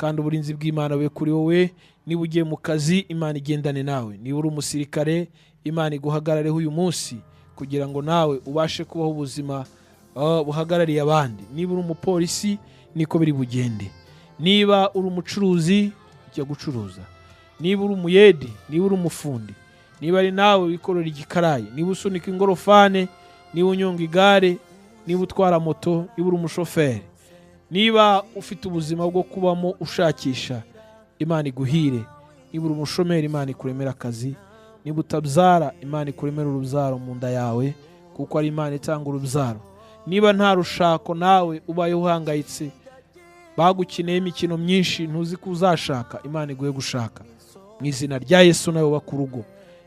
Kandi uburinzi bw'Imana bube kuri wowe. Niba ugiye mu kazi, Imana igendane nawe. Niba uri umusirikare, Imana iguhagarareho uyu munsi kugira ngo nawe ubashe kubaho ubuzima buhagarariye abandi. Niba uri umupolisi, niko biri bugende. Niba uri umucuruzi, jya gucuruza. Niba uri umuyedi, niba uri umufundi, niba ari nawe wikorera igikarayi, niba usunika ingorofane, niba unyonga igare, niba utwara moto, niba uri umushoferi, niba ufite ubuzima bwo kubamo ushakisha, Imana iguhire. Niba uri umushomeri, Imana ikuremera akazi. Niba utabyara, Imana ikuremera urubyaro mu nda yawe, kuko ari Imana itanga urubyaro. Niba nta rushako, nawe ubayeho uhangayitse, bagukineye imikino myinshi, ntuzi ko uzashaka, Imana iguhe gushaka mu izina rya Yesu, nawe wubaka urugo.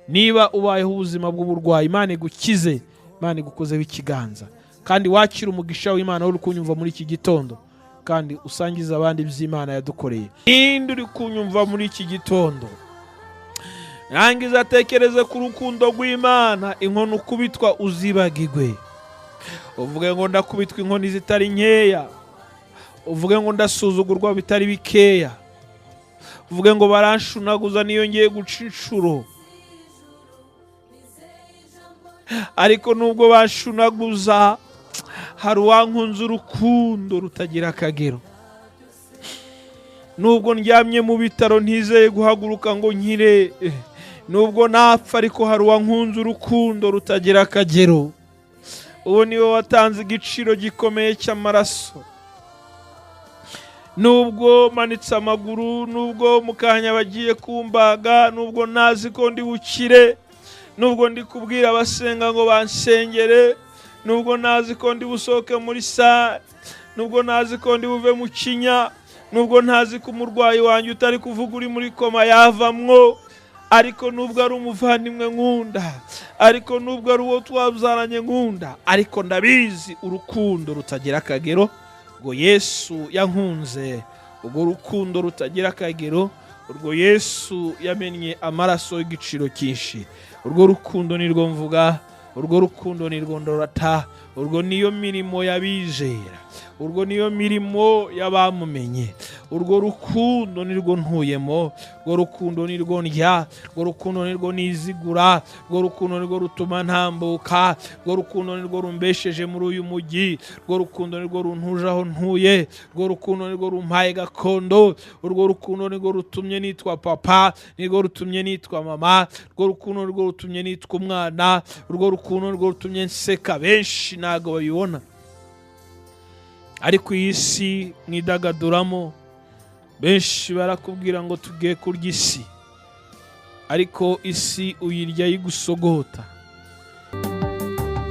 Niba ubayeho ubuzima bw'uburwayi, Imana igukize, Imana igukozeho ikiganza, kandi wakire umugisha w'Imana uri kunyumva muri iki gitondo, kandi usangize abandi iby'Imana yadukoreye. Ninde uri kunyumva muri iki gitondo? Rangiza atekereze ku rukundo rw'Imana. Inkoni ukubitwa uzibagirwe, uvuge ngo ndakubitwa inkoni zitari nkeya, uvuge ngo ndasuzugurwa bitari bikeya, uvuge ngo baranshunaguza niyo ngiye guca inshuro, ariko nubwo banshunaguza hari uwankunze urukundo rutagira akagero. Nubwo ndyamye mu bitaro ntizeye guhaguruka ngo nkire, nubwo napfa, ariko hari uwankunze urukundo rutagira akagero. Uwo niwe watanze igiciro gikomeye cy'amaraso. Nubwo manitse amaguru, nubwo mu kanya bagiye kumbaga, nubwo ntazi ko ndi bukire, nubwo ndi kubwira abasenga ngo bansengere, nubwo ntazi ko ndi busohoke muri sare, nubwo ntazi ko ndi buve mu kinya, nubwo ntazi ko umurwayi wanjye utari kuvuga uri muri koma yavamwo, ariko nubwo ari umuvandimwe nkunda, ariko nubwo ari uwo twabyaranye nkunda, ariko ndabizi urukundo rutagira akagero ngo Yesu yankunze. Urwo rukundo rutagira akagero, urwo Yesu yamennye amaraso y'igiciro cyinshi, urwo rukundo nirwo mvuga, urwo rukundo nirwo ndorata. Urwo niyo mirimo y'abizera, urwo niyo mirimo y'abamumenye. Urwo rukundo nirwo ntuyemo, urwo rukundo nirwo ndya, urwo rukundo nirwo nizigura, urwo rukundo nirwo rutuma ntambuka, urwo rukundo nirwo rumbesheje muri uyu mujyi, urwo rukundo nirwo runtuje aho ntuye, urwo rukundo nirwo rumpaye gakondo, urwo rukundo nirwo rutumye nitwa papa, nirwo rutumye nitwa mama, urwo rukundo nirwo rutumye nitwa umwana, urwo rukundo nirwo rutumye nseka. Benshi ntabwo babibona, ariko iyi si mwidagaduramo, benshi barakubwira ngo tugiye kurya isi, ariko isi uyirya yigusogota.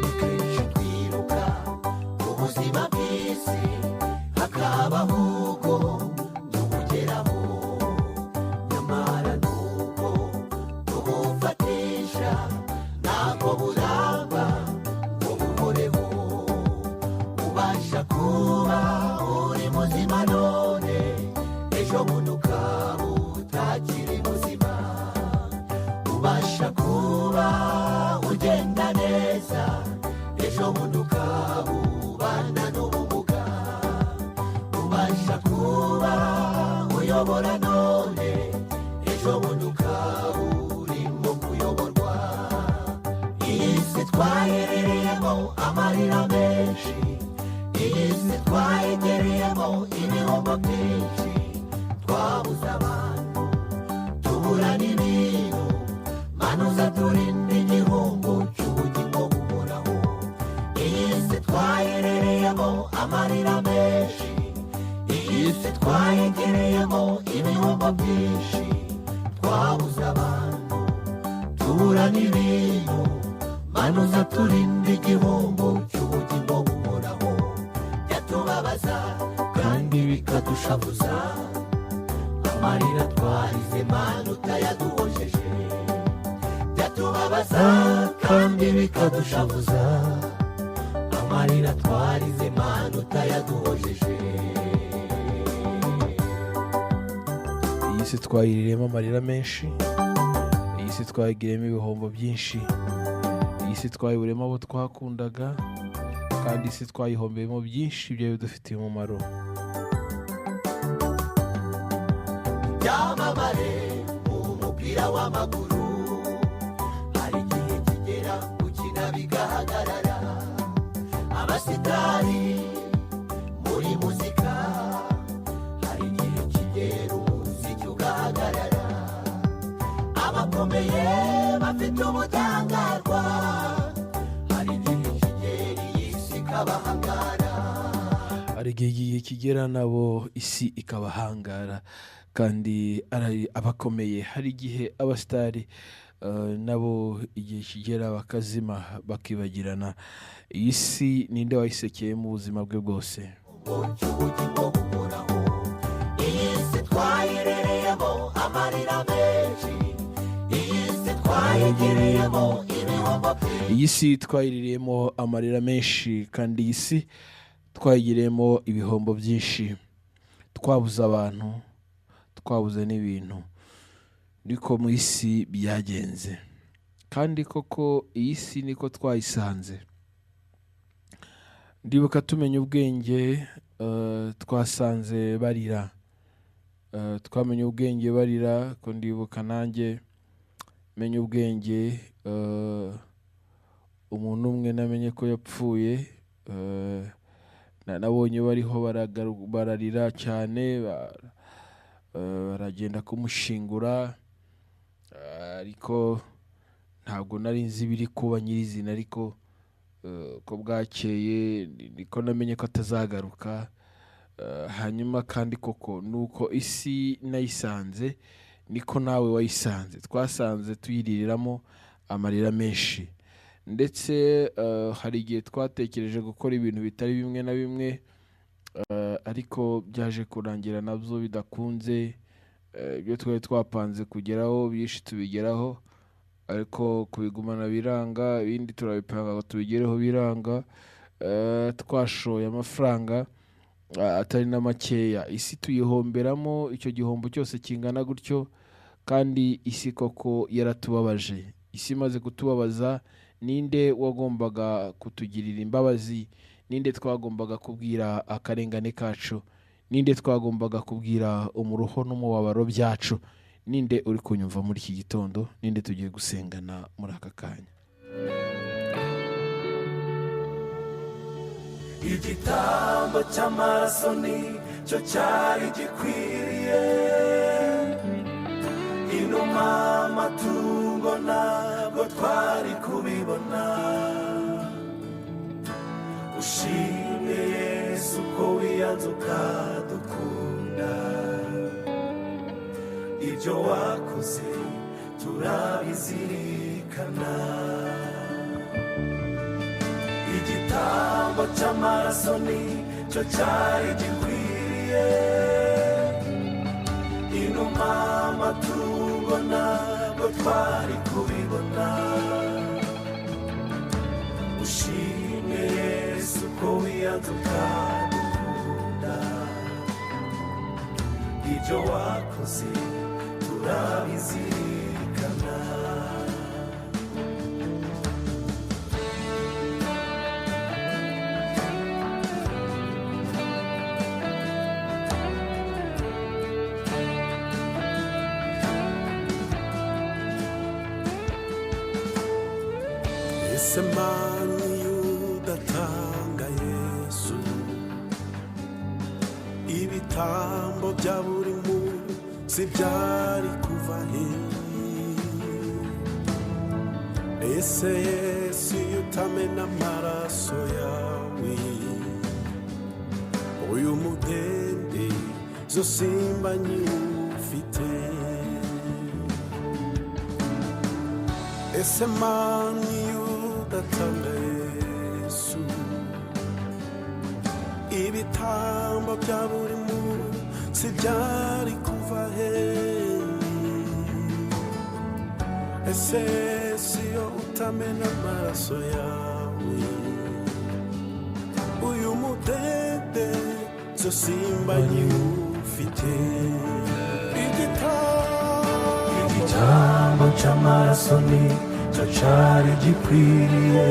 Ni kenshi twiruka ubuzima bw'isi, hakabaho ubwo tubugeraho, nyamara nuko tubufatisha ntabwo buramba ngo buhoreho. Ubasha kuba uri muzima none, ejo bundi ukaba utakiri muzima. Ubasha kuba ugenda neza, ejo bundi ukaba ubana n'ubumuga. Ubasha kuba uyobora none, ejo bundi ukaba urimo kuyoborwa. Iyi si twaherereyemo amarira menshi, iyi si twahegereyemo ibihombo byinshi. Twabuze abantu, tubura n'ibintu. Manuza turinde igihombo cy'ubugingo buhoraho. Iyi si twaherereyemo amarira menshi, iyi si twahegereyemo ibihombo byinshi. Twabuze abantu, tubura n'ibintu. Manuza turinde igihombo cy'ubugingo buhoraho. Byatubabaza kandi bikadushavuza, amarira twarize Mana utayaduhojeje. Byatubabaza kandi bikadushavuza, amarira twarize Mana utayaduhojeje. Iyi si twayiriremo amarira menshi, iyi si twayigiriyemo ibihombo byinshi, iyi si twayiburemo abo twakundaga, kandi isi twayihombeyemo byinshi byari bidufitiye umumaro. Ibyamamare mu mupira w'amaguru, hari igihe kigera gukina bigahagarara. Abasitari muri muzika, hari igihe kigera umuziki ugahagarara. Abakomeye bafite ubudahangarwa, hari igihe kigera iyi si ikabahangara. Hari igihe kigera nabo isi ikabahangara kandi ari abakomeye. Hari igihe abasitari nabo igihe kigera bakazima, bakibagirana. Iyi si ninde wayisekeye mu buzima bwe bwose? Cy'ubugingo buhoraho. Iyi si twayirereyemo amarira menshi, iyi si twayigiriyemo ibihombo byinshi. Iyi si twayiririyemo amarira menshi kandi iyi si twayigiriyemo ibihombo byinshi. Twabuze abantu, twabuze n'ibintu, niko mu isi byagenze. Kandi koko iyi si niko twayisanze. Ndibuka tumenya ubwenge, twasanze barira. Twamenye ubwenge barira, ko ndibuka nanjye menya ubwenge, umuntu umwe namenye ko yapfuye, nabonye bariho bararira cyane, baragenda kumushingura, ariko ntabwo nari nzi ibiri kuba nyirizina. Ariko ko bwakeye niko namenye ko atazagaruka. Hanyuma kandi koko nuko isi nayisanze, niko nawe wayisanze. Twasanze tuyiririramo amarira menshi, ndetse hari igihe twatekereje gukora ibintu bitari bimwe na bimwe, ariko byaje kurangira nabyo bidakunze. Ibyo twari twapanze kugeraho byinshi tubigeraho, ariko kubigumana biranga, ibindi turabipanga ngo tubigereho biranga. Twashoye amafaranga atari na makeya, isi tuyihomberamo icyo gihombo cyose kingana gutyo. Kandi isi koko yaratubabaje. Isi imaze kutubabaza, ninde wagombaga kutugirira imbabazi? Ninde twagombaga kubwira akarengane kacu? Ninde twagombaga kubwira umuruho n'umubabaro byacu? Ninde uri kunyumva muri iki gitondo? Ninde tugiye gusengana muri aka kanya? Igitambo cy'amaraso ni cyo cyari gikwiriye, inuma, amatungo ntabwo twari kubibona. Ushimwe Yesu ko wiyanze ukadukunda, ibyo wakoze turabizirikana. Igitambo cy'amaraso ni cyo cyari gikwiriye, inuma, amatungo ntabwo twari kubibona. Ushimwe Yesu ko wiyanze ukadukunda, ibyo wakoze turabizirikana. Ese Mana, iyo udatanga Yesu, ibitambo bya buri munsi byari kuva he? Ese Yesu, iyo utamena amaraso yawe, uyu mudende zo simba nyiwufite? Ese Mana, iyo udatanga Yesu, ibitambo bya buri munsi byari kuva he? Ese Yesu, iyo utamena amaraso yawe, uyu mudende zo simba nyiwufite? Igitambo Igitambo cy'amaraso ni cyo cyari gikwiriye,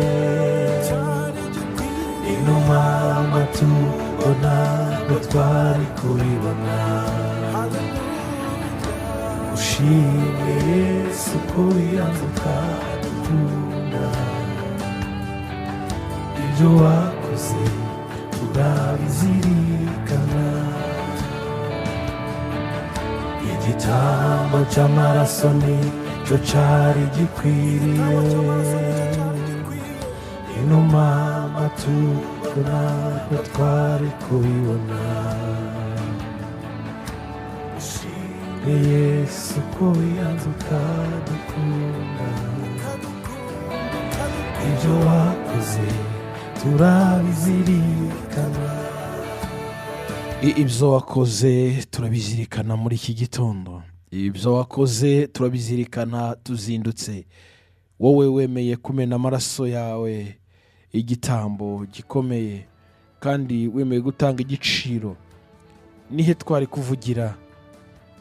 cyari gikwiriye, inuma, amatungo ntabwo twari kubibona. Hallelujah. Ushimwe Yesu ko wiyanze ukadukunda, ibyo wakoze turabizirikana. Igitambo cy'amaraso ni cyo cyari gikwiriye, inuma amatungo ntabwo twari kubibona. Ushimwe Yesu ko wiyanze ukadukunda, ibyo wakoze turabizirikana. Ibyo wakoze turabizirikana muri iki gitondo, ibyo wakoze turabizirikana tuzindutse. Wowe wemeye kumena amaraso yawe igitambo gikomeye, kandi wemeye gutanga igiciro. Nihe twari kuvugira?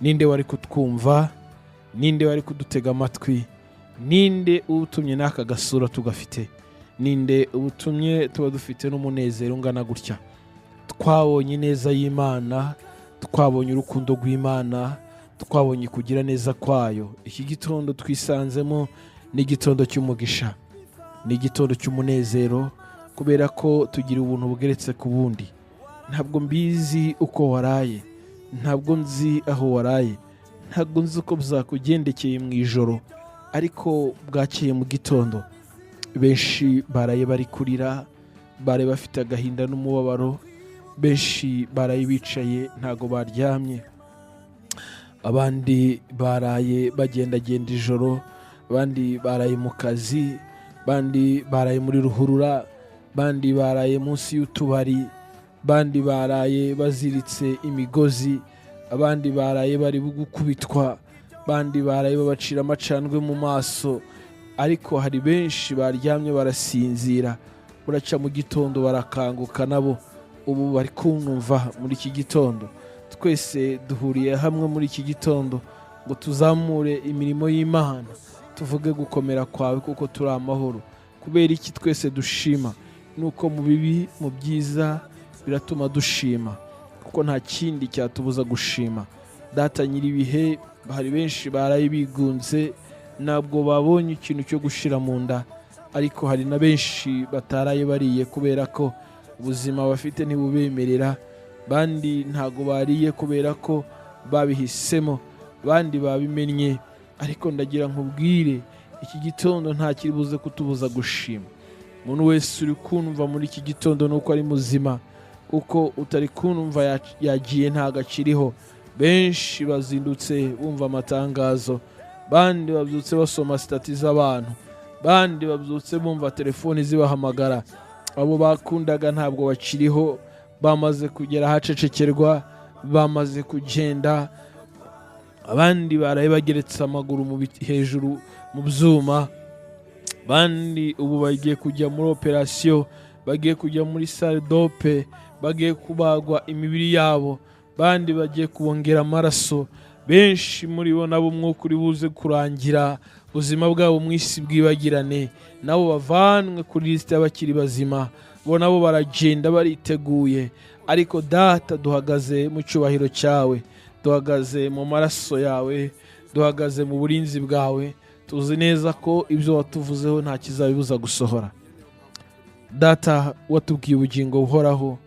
Ninde wari kutwumva? Ninde wari kudutega amatwi? Ninde ubutumye n'aka gasura tugafite? Ninde ubutumye tuba dufite n'umunezero ungana gutya? Twabonye ineza y'Imana, twabonye urukundo rw'Imana, twabonye kugira neza kwayo. Iki gitondo twisanzemo ni igitondo cy'umugisha, ni igitondo cy'umunezero, kubera ko tugira ubuntu bugeretse ku bundi. Ntabwo mbizi uko waraye, ntabwo nzi aho waraye, ntabwo nzi uko byakugendekeye mu ijoro, ariko bwakeye mu gitondo benshi baraye bari kurira, baraye bafite agahinda n'umubabaro, benshi baraye bicaye ntago baryamye, abandi baraye bagendagenda ijoro, abandi baraye mu kazi, abandi baraye muri ruhurura, abandi baraye munsi y'utubari, abandi baraye baziritse imigozi, abandi baraye bari gukubitwa, abandi baraye babacira amacandwe mu maso. Ariko hari benshi baryamye barasinzira, buraca mu gitondo barakanguka, nabo ubu bari kumwumva muri iki gitondo. Twese duhuriye hamwe muri iki gitondo ngo tuzamure imirimo y'Imana, tuvuge gukomera kwawe kuko turi amahoro. Kubera iki twese dushima? Nuko mu bibi mu byiza biratuma dushima, kuko nta kindi cyatubuza gushima. Data nyir'ibihe, hari benshi baraye bigunze, ntabwo babonye ikintu cyo gushira mu nda, ariko hari na benshi bataraye bariye kubera ko ubuzima bafite ntibubemerera, bandi ntago bariye kubera ko babihisemo, bandi babimennye. Ariko ndagira nkubwire, iki gitondo nta kiri buze kutubuza gushima. Umuntu wese uri kumva muri iki gitondo nuko ari muzima, kuko utari kumva yagiye ntago akiriho. Benshi bazindutse bumva amatangazo, bandi babyutse basoma sitati z'abantu, bandi babyutse bumva telefoni zibahamagara. Abo bakundaga ntabwo bakiriho, bamaze kugera ahacecekerwa, bamaze kugenda. Abandi baraye bageretse amaguru hejuru mu byuma, bandi ubu bagiye kujya muri operasiyo, bagiye kujya muri salle dope, bagiye kubagwa imibiri yabo, bandi bagiye kubongera amaraso. Benshi muri bo nabo umwuka uri buze kurangira, ubuzima bwabo mu isi bwibagirane, nabo bavanwe kuri lisite y'abakiri bazima, bo nabo baragenda bariteguye. Ariko Data, duhagaze mu cyubahiro cyawe, duhagaze mu maraso yawe, duhagaze mu burinzi bwawe, tuzi neza ko ibyo watuvuzeho nta kizabibuza gusohora. Data, watubwiye ubugingo buhoraho,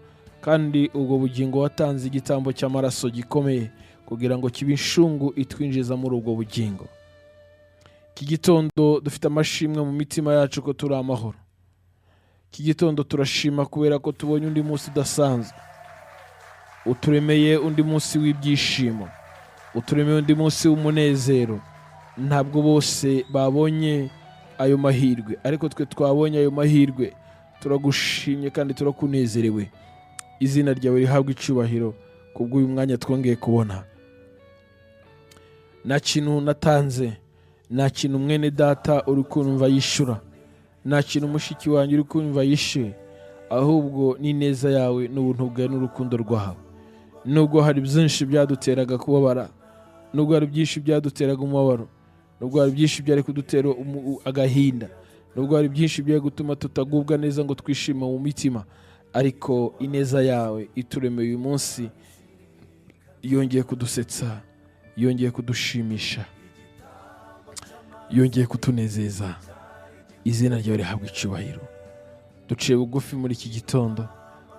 kandi ubwo bugingo watanze igitambo cy'amaraso gikomeye kugira ngo kibe inshungu itwinjiza muri ubwo bugingo. Iki gitondo dufite amashimwe mu mitima yacu ko turi amahoro. Iki gitondo turashima kubera ko tubonye undi munsi udasanzwe, uturemeye undi munsi w'ibyishimo, uturemeye undi munsi w'umunezero. Ntabwo bose babonye ayo mahirwe, ariko twe twabonye ayo mahirwe. Turagushimye kandi turakunezerewe. Izina ryawe rihabwe icyubahiro kubw'uyu mwanya twongeye kubona. Nta kintu natanze, nta kintu mwene data uri kumva yishyura, nta kintu mushiki wanjye uri kumva yishyuye, ahubwo ni ineza yawe n'ubuntu bwawe n'urukundo rwawe. Nubwo hari byinshi byaduteraga kubabara, nubwo hari byinshi byaduteraga umubabaro, nubwo hari byinshi byari kudutera agahinda, nubwo hari byinshi byari gutuma tutagubwa neza ngo twishime mu mitima, ariko ineza yawe ituremeye uyu munsi yongeye kudusetsa, yongeye kudushimisha. Yongeye kutunezeza, izina ryawe rihabwa icyubahiro. Duciye bugufi muri iki gitondo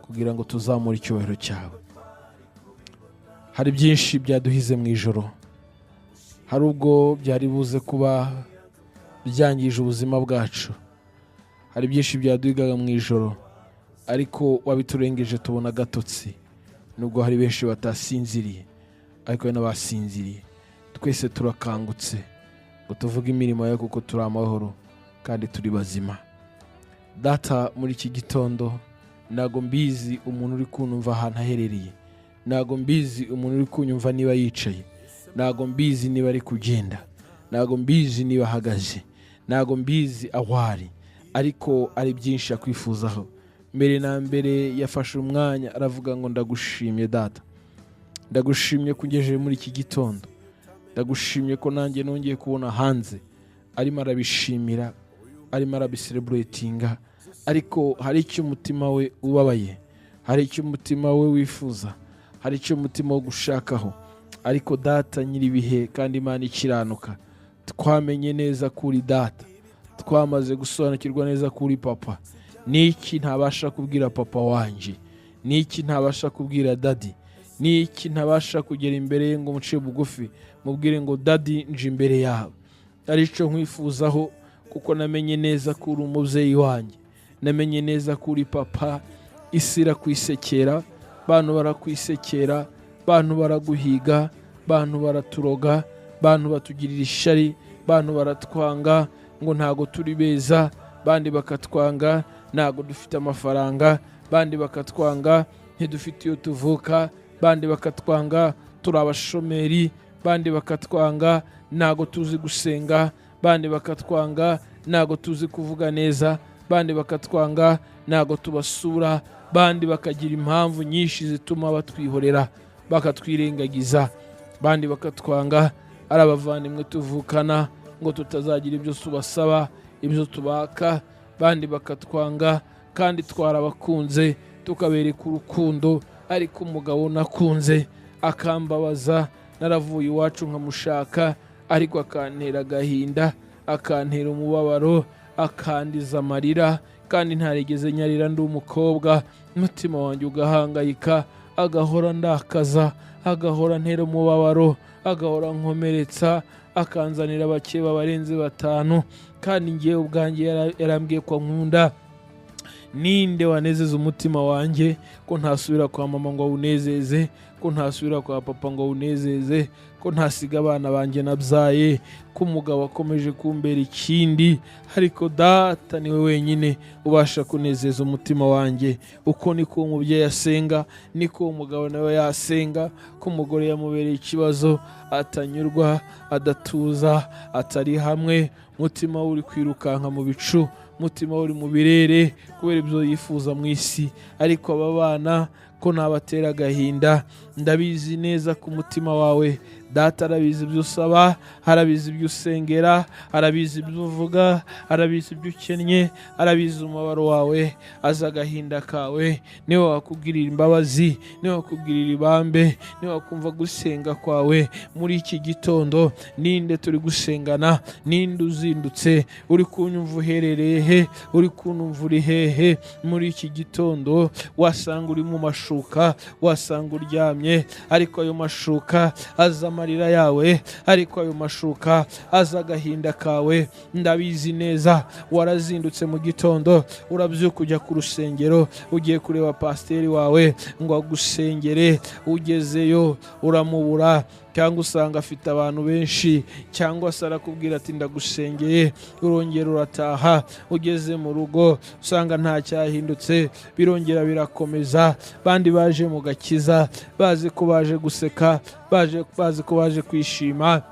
kugira ngo tuzamure icyubahiro cyawe. Hari byinshi byaduhize mu ijoro, hari ubwo byari buze kuba byangije ubuzima bwacu, hari byinshi byaduhigaga mu ijoro ariko wabiturengeje tubona agatotsi. Nubwo hari benshi batasinziriye, ariko hari n'abasinziriye. Twese turakangutse ngo tuvuge imirimo yawe, kuko turi amahoro kandi turi bazima. Data, muri iki gitondo ntago mbizi umuntu uri kunyumva ahantu aherereye, ntago mbizi umuntu uri kunyumva niba yicaye, ntago mbizi niba ari kugenda, ntago mbizi niba ahagaze, ntago mbizi aho ari, ariko ari byinshi yakwifuzaho. Mbere na mbere yafashe umwanya aravuga ngo ndagushimye data, ndagushimye ko ungejeje muri iki gitondo, ndagushimye ko nanjye nongeye kubona hanze. Arimo arabishimira, arimo arabisereburetinga, ariko hari icyo umutima we ubabaye, hari icyo umutima we wifuza, hari icyo umutima wo gushakaho. Ariko data nyir'ibihe kandi Imana ikiranuka, twamenye neza ko uri data, twamaze gusobanukirwa neza ko uri papa. Niki ntabasha kubwira papa wanjye? Niki ntabasha kubwira dadi? Niki ntabasha kugera imbere ye ngo muce bugufi mubwire ngo dadi nje imbere yawe? Aricyo nkwifuzaho, kuko namenye neza ko uri umubyeyi wanjye, namenye neza ko uri papa. Isi irakwisekera, bantu barakwisekera, bantu baraguhiga, bantu baraturoga, bantu batugirira ishyari, bantu baratwanga ngo ntago turi beza, bandi bakatwanga ntago dufite amafaranga, bandi bakatwanga ntidufite iyo tuvuka, bandi bakatwanga turi abashomeri, bandi bakatwanga ntago tuzi gusenga, bandi bakatwanga ntago tuzi kuvuga neza, bandi bakatwanga ntago tubasura, bandi bakagira impamvu nyinshi zituma batwihorera bakatwirengagiza, bandi bakatwanga ari abavandimwe tuvukana ngo tutazagira ibyo tubasaba, ibyo tubaka, bandi bakatwanga kandi twarabakunze tukabereka urukundo, ariko umugabo nakunze akambabaza, naravuye iwacu nkamushaka, ariko akantera agahinda, akantera umubabaro, akandiza amarira, kandi ntarigeze nyarira ndi umukobwa. Umutima wanjye ugahangayika, agahora ndakaza, agahora ntera umubabaro, agahora nkomeretsa, akanzanira abakeba barenze 5, kandi ngewe ubwanjye yarambwiye ko nkunda. Ninde wanezeza umutima wanjye ko ntasubira kwa mama ngo awunezeze, ko ntasubira kwa papa ngo awunezeze, ko ntasiga abana banjye nabyaye, ko umugabo akomeje kumbera ikindi, ariko data niwe wenyine ubasha kunezeza umutima wanjye. Uko niko umubyeyi asenga, niko umugabo nawe yasenga, ko umugore yamubereye ikibazo, atanyurwa, adatuza, atari hamwe, umutima we uri kwirukanka mu bicu, umutima we uri mu birere kubera ibyo yifuza mu isi. Ariko aba bana ko nabatera agahinda, ndabizi neza ku mutima wawe data arabizi ibyo usaba, arabizi ibyo usengera, arabizi ibyo uvuga, arabizi ibyo ukennye, arabizi umubabaro wawe, azi agahinda kawe. Niwe wakugirira imbabazi, niwe wakugirira ibambe, niwe wakumva gusenga kwawe. Muri iki gitondo ninde turi gusengana? Ninde uzindutse? Uri kunyumva uherereye he? Uri kunyumva uri hehe? Muri iki gitondo wasanga uri mu mashuka, wasanga uryamye, ariko ayo mashuka aza amarira yawe, ariko ayo mashuka aza agahinda kawe. Ndabizi neza warazindutse mu gitondo, urabyuka ujya ku rusengero, ugiye kureba pasiteri wawe ngo agusengere, ugezeyo uramubura, cyangwa usanga afite abantu benshi, cyangwa se arakubwira ati ndagusengeye, urongera urataha, ugeze mu rugo usanga nta cyahindutse, birongera birakomeza. Bandi baje mu gakiza bazi ko baje guseka, bazi ko baje kwishima.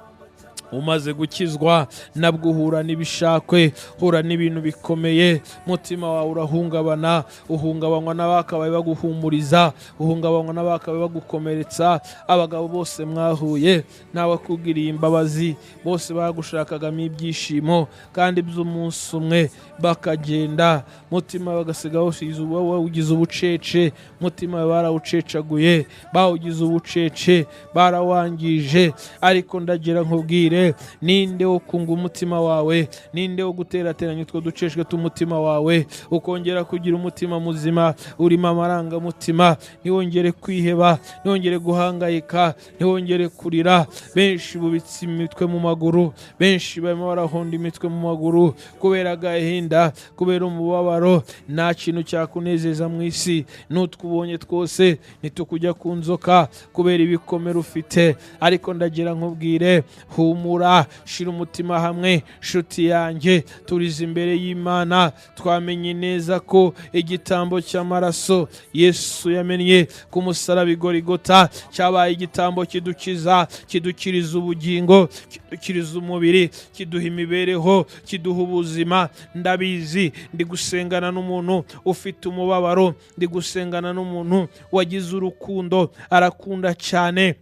Umaze gukizwa nabwo uhura n'ibishakwe, uhura n'ibintu bikomeye, mutima wawe urahungabana, uhungabanywa n'abakabaye baguhumuriza, uhungabanywa n'abakabaye bagukomeretsa. Abagabo bose mwahuye n'abakugiriye imbabazi bose bagushakagamo ibyishimo, kandi by'umunsi umwe bakagenda, mutima bagasiga bawugize ubucece, mutima barawucecaguye, bawugize ubucece, barawangije. Ariko ndagira nkubwire, nkubwire, ninde wo kunga umutima wawe? Ninde wo guterateranya utwo duceshwe tw'umutima wawe ukongera kugira umutima muzima urimo amarangamutima? Ntiwongere kwiheba, ntiwongere guhangayika, ntiwongere kurira. Benshi bubitse imitwe mu maguru, benshi barimo barahonda imitwe mu maguru kubera agahinda, kubera umubabaro. Nta kintu cyakunezeza mu isi, n'utwo ubonye twose ntitukujya ku nzoka kubera ibikomere ufite. Ariko ndagira nkubwire, humura, shira umutima hamwe, nshuti yanjye. Turize imbere y'Imana, twamenye neza ko igitambo cy'amaraso Yesu yamennye ku musaraba i Gorigota cyabaye igitambo kidukiza, kidukiriza ubugingo, kidukiriza umubiri, kiduha imibereho, kiduha ubuzima. Ndabizi, ndi gusengana n'umuntu ufite umubabaro, ndi gusengana n'umuntu wagize urukundo, arakunda cyane,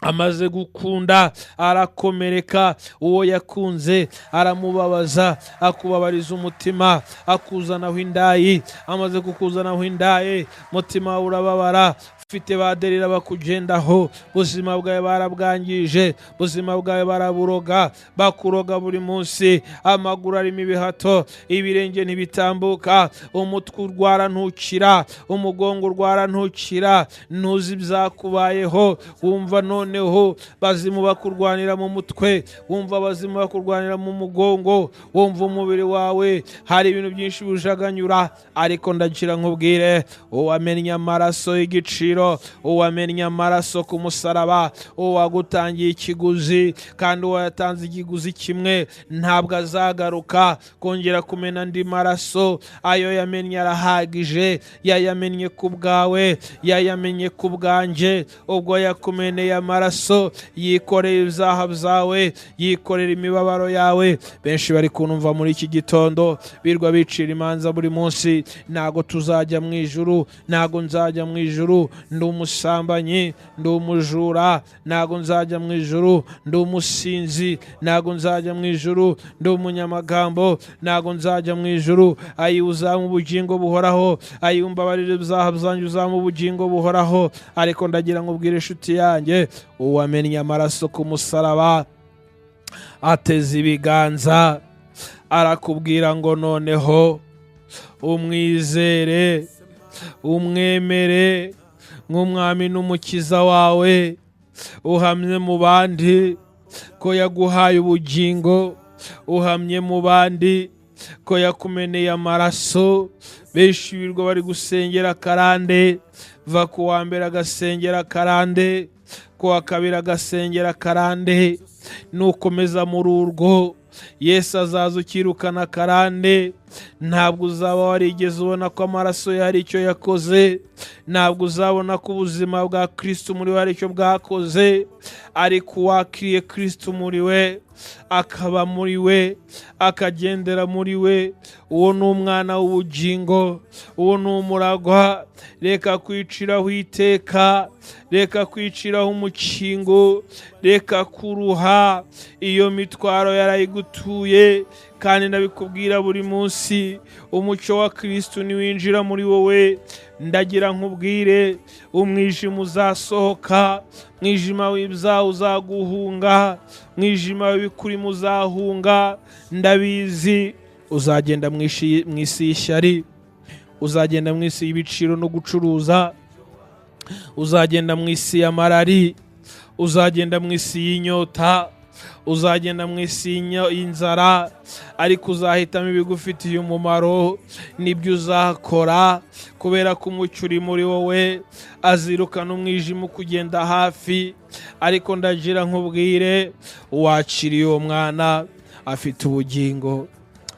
amaze gukunda arakomereka, uwo yakunze aramubabaza, akubabariza umutima, akuzanaho indayi. Amaze kukuzanaho indayi, umutima wawe urababara, ufite baderira bakugendaho, ubuzima bwawe barabwangije, ubuzima bwawe baraburoga, bakuroga buri munsi. Amaguru arimo ibihato, ibirenge ntibitambuka, umutwe urwara ntukira, umugongo urwara ntukira, ntuzi ibyakubayeho. Wumva noneho bazimu bakurwanira mu mutwe, wumva abazimu bakurwanira mu mugongo, wumva umubiri wawe hari ibintu byinshi bijaganyura. Ariko ndagira nkubwire, uwamennye amaraso y'igiciro, uwamennye amaraso ku musaraba, uwagutangiye ikiguzi, kandi uwayatanze ikiguzi kimwe ntabwo azagaruka kongera kumena andi maraso. Ayo yamennye arahagije, yayamennye ku bwawe, yayamennye ku bwanjye. Ubwo yakumeneye amaraso, yikoreye ibyaha byawe, yikorera imibabaro yawe. Benshi bari kunumva muri iki gitondo birwa bicira imanza buri munsi, ntago tuzajya mu ijuru, ntago nzajya mu ijuru, ndi umusambanyi, ndi umujura, ntago nzajya mu ijuru, ndi umusinzi, ntago nzajya mu ijuru, ndi umunyamagambo, ntago nzajya mu ijuru. Ayi, uzampa ubugingo buhoraho, ayi, umbabarire ibyaha byanjye, uzampa ubugingo buhoraho. Ariko ndagira ngo ubwire inshuti yanjye, uwamennye amaraso ku musaraba ateze ibiganza arakubwira ngo noneho umwizere, umwemere nk'umwami n'umukiza wawe, uhamye mu bandi ko yaguhaye ubugingo, uhamye mu bandi ko yakumeneye amaraso. Benshi birirwa bari gusengera karande, va ku wa mbere agasengera karande, ku wa kabiri agasengera karande. Nukomeza muri urwo, Yesu azaza ukirukana karande. Ntabwo uzaba warigeze ubona ko amaraso ye hari icyo yakoze, ntabwo uzabona ko ubuzima bwa Kristo muri we hari icyo bwakoze. Ariko uwakiriye Kristo muri we, akaba muri we, akagendera muri we, uwo ni umwana w'ubugingo, uwo ni umuragwa. Reka kwiciraho iteka, reka kwiciraho umukingo, reka kuruha, iyo mitwaro yarayigutuye. Kandi ndabikubwira buri munsi, umucyo wa Kristo niwinjira muri wowe, ndagira nkubwire, umwijima uzasohoka, mwijima w'ibyaha uzaguhunga, mwijima w'ibikurimo uzahunga. Ndabizi, uzagenda mu isi y'ishyari, uzagenda mu isi y'ibiciro no gucuruza, uzagenda mu isi y'amarari, uzagenda mu isi y'inyota, uzagenda mu isi y'inzara. Ariko uzahitamo ibigufitiye umumaro, nibyo uzakora, kubera ko umucyo uri muri wowe azirukana umwijima ukugenda hafi. Ariko ndagira nkubwire, uwakiriye uwo mwana afite ubugingo,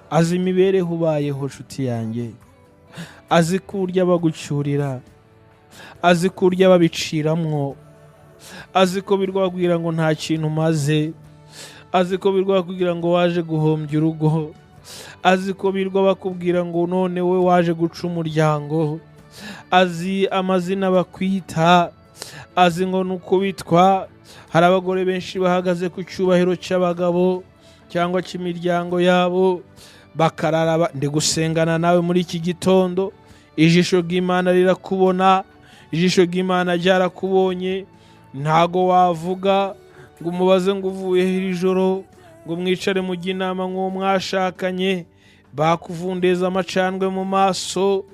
azi imibereho ubayeho, nshuti yanjye, azi ko urya bagucyurira, azi ko urya babiciramwo, azi ko birwabwira ngo nta kintu umaze, azi ko birwa bakubwira ngo waje guhombya urugo, azi ko birwa bakubwira ngo none we waje guca umuryango, azi amazina bakwita, azi ngo nuko bitwa. Hari abagore benshi bahagaze ku cyubahiro cy'abagabo cyangwa cy'imiryango yabo bakarara. Ndi gusengana nawe muri iki gitondo, ijisho ry'Imana rirakubona, ijisho ry'Imana ryarakubonye. Ntago wavuga ngo umubaze ngo uvuye iri joro, ngo mwicare mujye inama nk'uwo mwashakanye. Bakuvundeza amacandwe mu maso,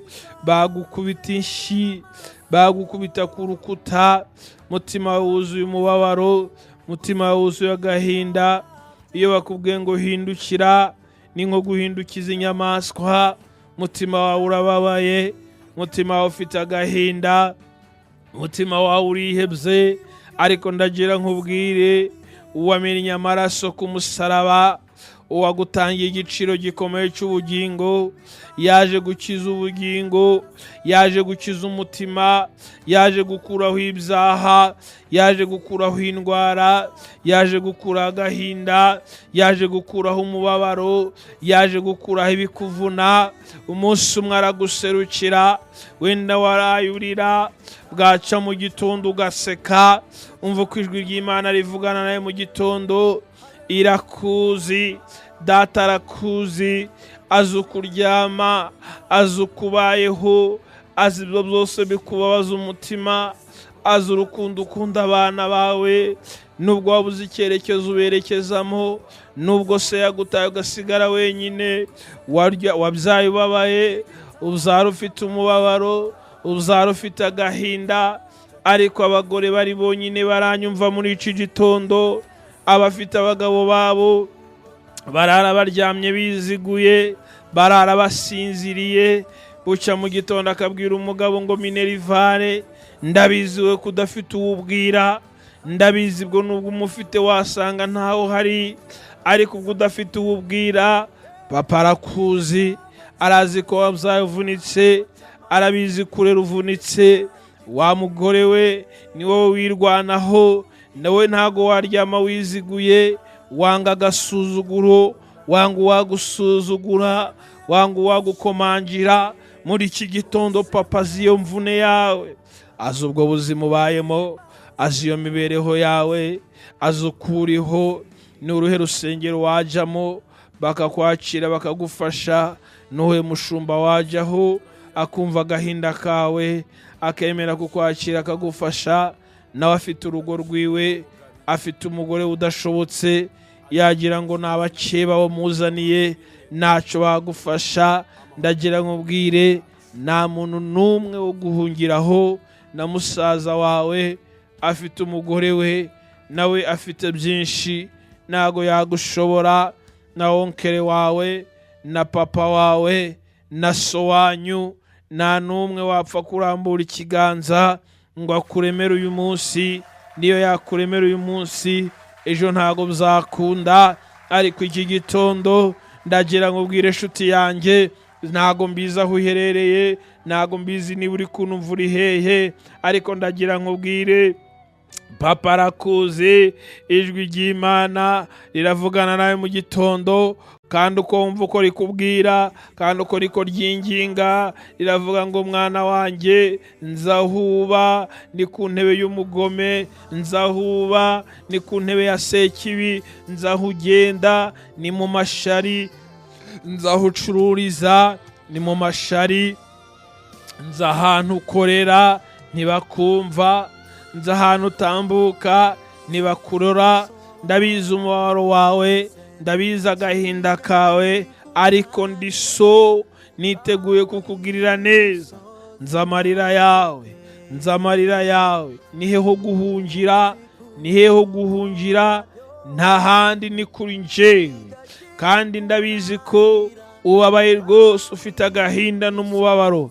bagukubita inshyi, bagukubita ku rukuta, mutima wawe wuzuye umubabaro, mutima wawe wuzuye agahinda. Iyo bakubwiye ngo hindukira, ni nko guhindukiza inyamaswa. Mutima wawe urababaye, mutima wawe ufite agahinda, mutima wawe urihebye. Ariko ndagira nkubwire, uwamennye amaraso ku musaraba, uwagutangiye igiciro gikomeye cy'ubugingo, yaje gukiza ubugingo, yaje gukiza umutima, yaje gukuraho ibyaha, yaje gukuraho indwara, yaje gukuraho agahinda, yaje gukuraho umubabaro, yaje gukuraho ibikuvuna. Umunsi umwe araguserukira, wenda warayurira, bwaca mu gitondo ugaseka. Umva uko ijwi ry'Imana rivugana nawe mu gitondo. Irakuzi, data arakuzi, azi uko uryama, azi uko ubayeho, azi ibyo byose bikubabaza umutima, azi urukundo ukunda abana bawe, nubwo wabuze icyerekezo uberekezamo, nubwo se yagutaye ugasigara wenyine, wabyaye ubabaye, ubyara ufite umubabaro, ubyara ufite agahinda. Ariko abagore bari bonyine baranyumva muri iki gitondo, abafite abagabo babo barara baryamye biziguye, barara basinziriye, buca mu gitondo akabwira umugabo ngo minerivare, ndabizi we kudafite uwubwira, ndabizi bwo nubwo umufite wasanga ntaho hari, ariko ubwo udafite uwubwira, papa arakuzi, arazi ko wabyaye uvunitse, arabizi kurera uvunitse. Wa mugore we ni wowe wirwanaho, nawe ntago waryama wiziguye, wanga agasuzuguro, wanga uwagusuzugura, wanga uwagukomangira. Muri iki gitondo papa azi iyo mvune yawe, azi ubwo buzima ubayemo, azi iyo mibereho yawe, azi uko uriho. Ni uruhe rusengero wajyamo bakakwakira bakagufasha? N'uhe mushumba wajyaho akumva agahinda kawe, akemera kukwakira akagufasha? Nawe afite urugo rwiwe, afite umugore udashobotse, yagira ngo ni abakeba bamuzaniye, ntacyo bagufasha. Ndagira nkubwire, nta muntu n'umwe wo guhungiraho. Na musaza wawe afite umugore we, nawe afite byinshi, ntago yagushobora. Na onkere wawe, na papa wawe, na so wanyu, nta n'umwe wapfa kurambura ikiganza ngo akuremere uyu munsi. Niyo yakuremera uyu munsi, ejo ntago bizakunda. Ariko iki gitondo ndagira ngo ubwire inshuti yanjye, ntago mbizi aho uherereye, ntago mbizi niba uri kunumva uri hehe, ariko ndagira ngo ubwire, papa arakuzi. Ijwi ry'Imana riravugana nawe mu gitondo, kandi uko wumva uko rikubwira, kandi uko riko ryinginga, riravuga ngo mwana wanjye, nzahuba ni ku ntebe y'umugome, nzahuba ni ku ntebe ya sekibi, nzahugenda ni mu mashari, nzahucururiza ni mu mashari, nzahantu ukorera ntibakumva, nzahantu utambuka ntibakurora. Ndabizi umubabaro wawe, ndabizi agahinda kawe, ariko ndi so niteguye kukugirira neza. Nzamarira yawe, nzamarira yawe. Ni heho guhungira, ni heho guhungira, nta handi ni kuri njyewe. Kandi ndabizi ko ubabaye rwose, ufite agahinda n'umubabaro,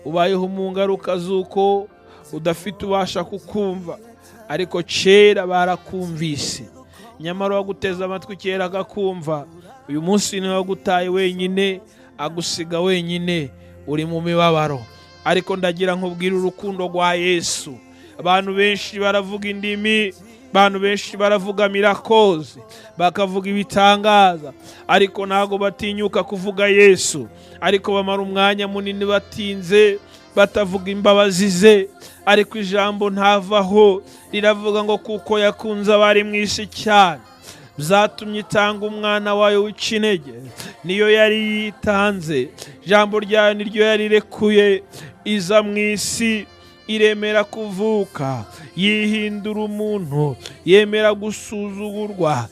ubayeho mu ngaruka z'uko udafite ubasha kukumva. Ariko kera barakumvise, nyamara waguteze amatwi kera akakumva. Uyu munsi niwe wagutaye wenyine, agusiga wenyine, uri mu mibabaro. Ariko ndagira nkubwire urukundo rwa Yesu. Abantu benshi baravuga indimi, abantu benshi baravuga mirakoze, bakavuga ibitangaza, ariko ntago batinyuka kuvuga Yesu. Ariko bamara umwanya munini batinze, batavuga imbabazi ze. Ariko ijambo ntavaho riravuga ngo kuko yakunze abari mu isi cyane, byatumye itanga umwana wayo w'ikinege. Niyo yari yitanze, ijambo ryayo niryo yarirekuye, iza mu isi Iremera kuvuka, yihindura umuntu, yemera gusuzugurwa.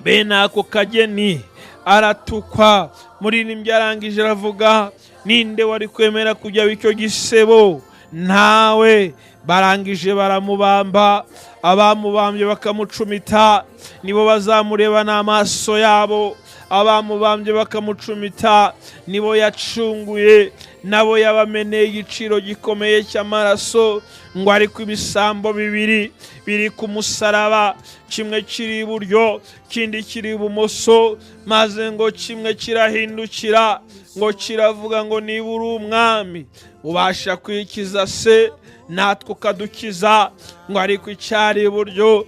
Bene ako kageni aratukwa. Muririmbyi arangije aravuga, ninde wari kwemera kujya icyo gisebo? Ntawe. Barangije baramubamba, abamubambye bakamucumita nibo bazamureba n'amaso yabo. Abamubambye bakamucumita nibo yacunguye, nabo yabameneye igiciro gikomeye cy'amaraso. Ngo ariko ibisambo bibiri biri ku musaraba, kimwe kiri iburyo kindi kiri ibumoso, maze ngo kimwe kirahindukira ngo kiravuga ngo niba uri umwami ubasha kwikiza se natwe ukadukiza. Ngo ariko icyari iburyo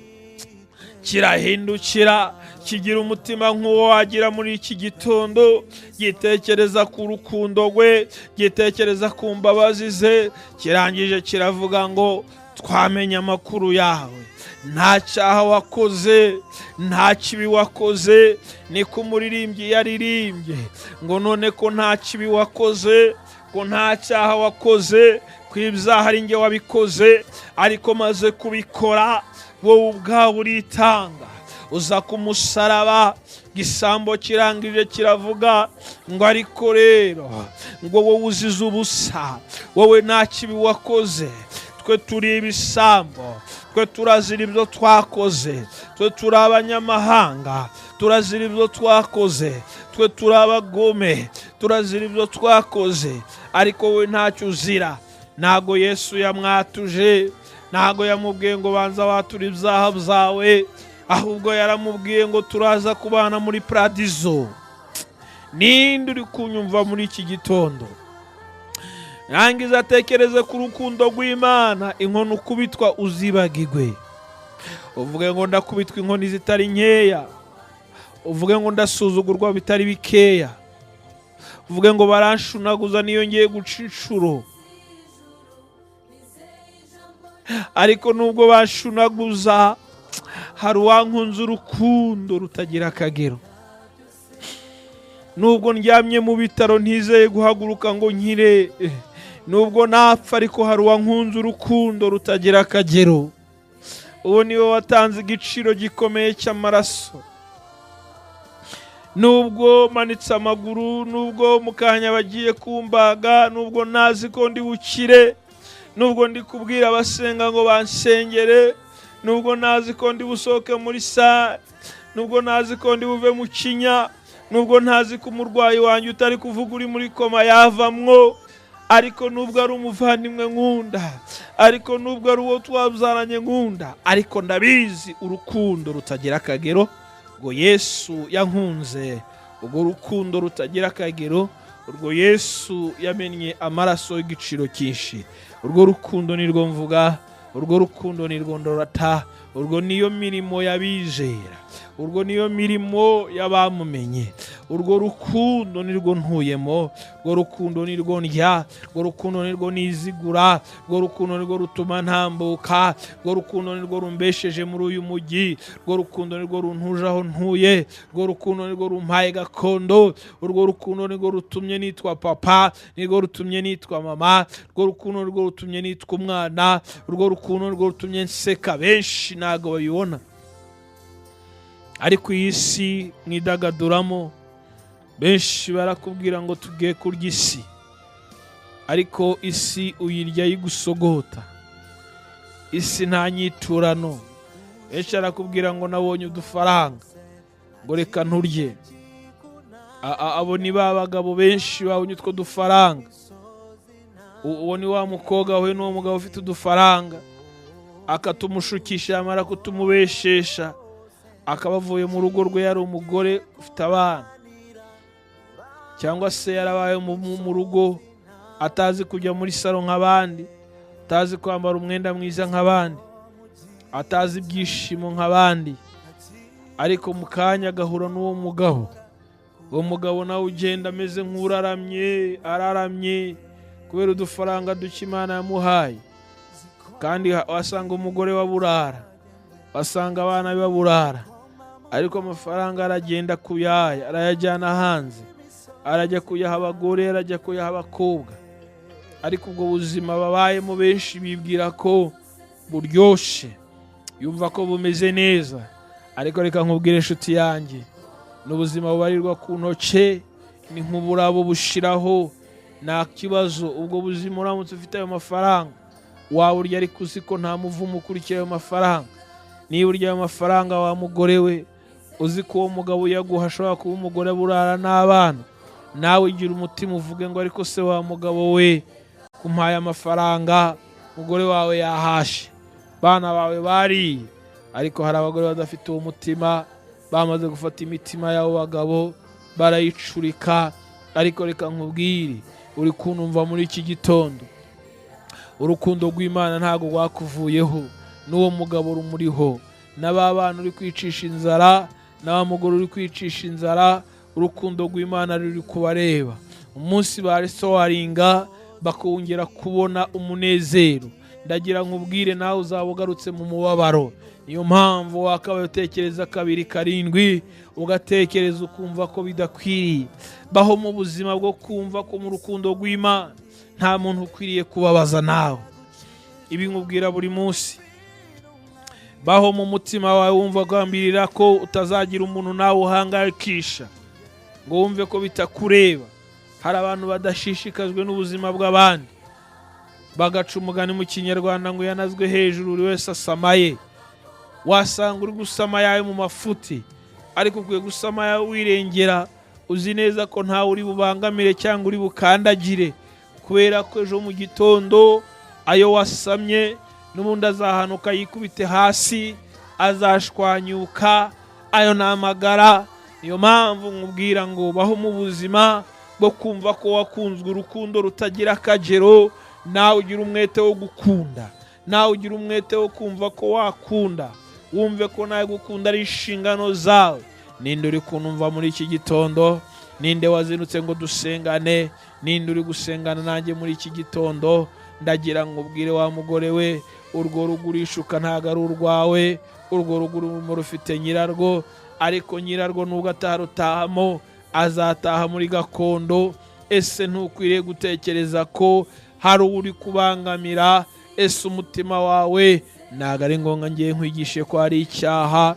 kirahindukira kigira umutima nk'uwo wagira muri iki gitondo, gitekereza ku rukundo rwe, gitekereza ku mbabazi ze. Kirangije kiravuga ngo twamenye amakuru yawe, nta cyaha wakoze, nta kibi wakoze. Niko umuririmbyi yaririmbye ngo none ko nta kibi wakoze, ko nta cyaha wakoze, ko ibyaha ari njye wabikoze, ariko maze kubikora wowe ubwawe uritanga uza ku musaraba. Gisambo kirangije kiravuga ngo ariko rero ngo wowe uzize ubusa, wowe nta kibi wakoze, twe turi ibisambo, twe turazira ibyo twakoze, twe turi abanyamahanga, turazira ibyo twakoze, twe turi abagome, turazira ibyo twakoze, ariko wowe ntacyo uzira. Ntago Yesu yamwatuje, ntago yamubwiye ngo banza watura ibyaha byawe, ahubwo yaramubwiye ngo turaza kubana muri paradizo. Ninde uri kunyumva muri iki gitondo? Rangiza atekereze ku rukundo rw'Imana. Inkoni ukubitwa uzibagirwe, uvuge ngo ndakubitwa inkoni zitari nkeya, uvuge ngo ndasuzugurwa bitari bikeya, uvuge ngo baranshunaguza niyo ngiye guca inshuro. Ariko nubwo bashunaguza hari uwankunze urukundo rutagira akagero. Nubwo ndyamye mu bitaro ntizeye guhaguruka ngo nkire, nubwo napfa, ariko hari uwankunze urukundo rutagira akagero. Uwo niwe watanze igiciro gikomeye cy'amaraso. Nubwo manitse amaguru, nubwo mu kanya bagiye kumbaga, nubwo ntazi ko ndi bukire, nubwo ndi kubwira abasenga ngo bansengere, nubwo ntazi ko ndi busohoke muri sare, nubwo ntazi ko ndi buve mu kinya, nubwo ntazi ko umurwayi wanjye utari kuvuga uri muri koma yavamwo, ariko nubwo ari umuvandimwe nkunda, ariko nubwo ari uwo twabyaranye nkunda, ariko ndabizi urukundo rutagira akagero ngo Yesu yankunze. Urwo rukundo rutagira akagero, urwo Yesu yamennye amaraso y'igiciro cyinshi, urwo rukundo nirwo mvuga, urwo rukundo nirwo ndorata, urwo niyo mirimo y'abizera, urwo niyo mirimo y'abamumenye, urwo rukundo nirwo ntuyemo, urwo rukundo nirwo ndya, urwo rukundo nirwo nizigura, urwo rukundo nirwo rutuma ntambuka, urwo rukundo nirwo rumbesheje muri uyu mujyi, urwo rukundo nirwo runtuje aho ntuye, urwo rukundo nirwo rumpaye gakondo, urwo rukundo nirwo rutumye nitwa papa, nirwo rutumye nitwa mama, urwo rukundo nirwo rutumye nitwa umwana, urwo rukundo nirwo rutumye nseka. Benshi ntago babibona, ariko iyi si mwidagaduramo, benshi barakubwira ngo tugiye kurya isi, ariko isi uyirya yigusogota. Isi nta nyiturano. Benshi arakubwira ngo nabonye udufaranga ngo reka nturye. Abo ni ba bagabo benshi babonye utwo dufaranga. Uwo ni wa mukobwa we n'uwo mugabo ufite udufaranga, akatumushukisha, yamara kutumubeshesha akaba avuye mu rugo rwe yari umugore ufite abana, cyangwa se yarabaye mu rugo atazi kujya muri salo nk'abandi, atazi kwambara umwenda mwiza nk'abandi, atazi ibyishimo nk'abandi, ariko mu kanya agahura n'uwo mugabo. Uwo mugabo nawe ugenda ameze nk'uraramye, araramye kubera udufaranga duke Imana yamuhaye. Kandi wasanga umugore waburara, wasanga abana be baburara, ariko amafaranga aragenda kuyaya, arayajyana hanze, arajya kuyaha abagore, arajya kuyaha abakobwa. Ariko ubwo buzima babayemo, benshi bibwira ko buryoshe, yumva ko bumeze neza. Ariko reka nkubwire, inshuti yanjye, ni ubuzima bubarirwa ku ntoke, ni nk'uburabo bushiraho, nta kibazo. Ubwo buzima uramutse ufite ayo mafaranga waba urya, ariko uzi ko nta muvumo ukurikiye ayo mafaranga. Niba urya ayo mafaranga, wa mugore we, uzi ko uwo mugabo uyaguha ashobora kuba umugore burara n'abana, nawe ugira umutima uvuge ngo: "Ariko se wa mugabo we, kumpaye amafaranga, umugore wawe yahashe, bana bawe bariye?" Ariko hari abagore badafite uwo mutima, bamaze gufata imitima y'abo bagabo barayicurika. Ariko reka nkubwire, uri kunumva muri iki gitondo, urukundo rw'Imana ntabwo rwakuvuyeho, n'uwo mugabo rumuriho, na ba bana uri kwicisha inzara, na wa mugore uri kwicisha inzara, urukundo rw'Imana ruri kubareba. Umunsi barisowaringa bakongera kubona umunezero, ndagira nkubwire, nawe uzaba ugarutse mu mubabaro. Niyo mpamvu wakabaye utekereza kabiri karindwi, ugatekereza ukumva ko bidakwiriye. Baho mu buzima bwo kumva ko mu rukundo rw'Imana nta muntu ukwiriye kubabaza. Nawe ibi nkubwira buri munsi, baho mu mutima wawe wumva ugambirira ko utazagira umuntu nawe uhangayikisha, ngo wumve ko bitakureba. Hari abantu badashishikajwe n'ubuzima bw'abandi, bagaca umugani mu Kinyarwanda ngo yanazwe hejuru buri wese asamaye. Wasanga uri gusama yawe mu mafuti, ariko ukwiye gusama yawe wirengera, uzi neza ko ntawe uri bubangamire cyangwa uri bukandagire, kubera ko ejo mu gitondo ayo wasamye n'ubundi azahanuka yikubite hasi, azashwanyuka. Ayo ni amagara. Niyo mpamvu nkubwira ngo baho mu buzima bwo kumva ko wakunzwe urukundo rutagira akagero. Nawe ugira umwete wo gukunda, nawe ugira umwete wo kumva ko wakunda, wumve ko nawe gukunda ari inshingano zawe. Ninde uri kunumva muri iki gitondo? Ninde wazindutse ngo dusengane? Ninde uri gusengana nanjye muri iki gitondo? Ndagira ngo ubwire wa mugore we, urwo rugo urishuka ntabwo ari urwawe. Urwo rugo urimo rufite nyirarwo, ariko nyirarwo nubwo atarutahamo azataha muri gakondo. Ese ntukwiriye gutekereza ko hari uwo uri kubangamira? Ese umutima wawe, ntabwo ari ngombwa ngiye nkwigishe ko ari icyaha,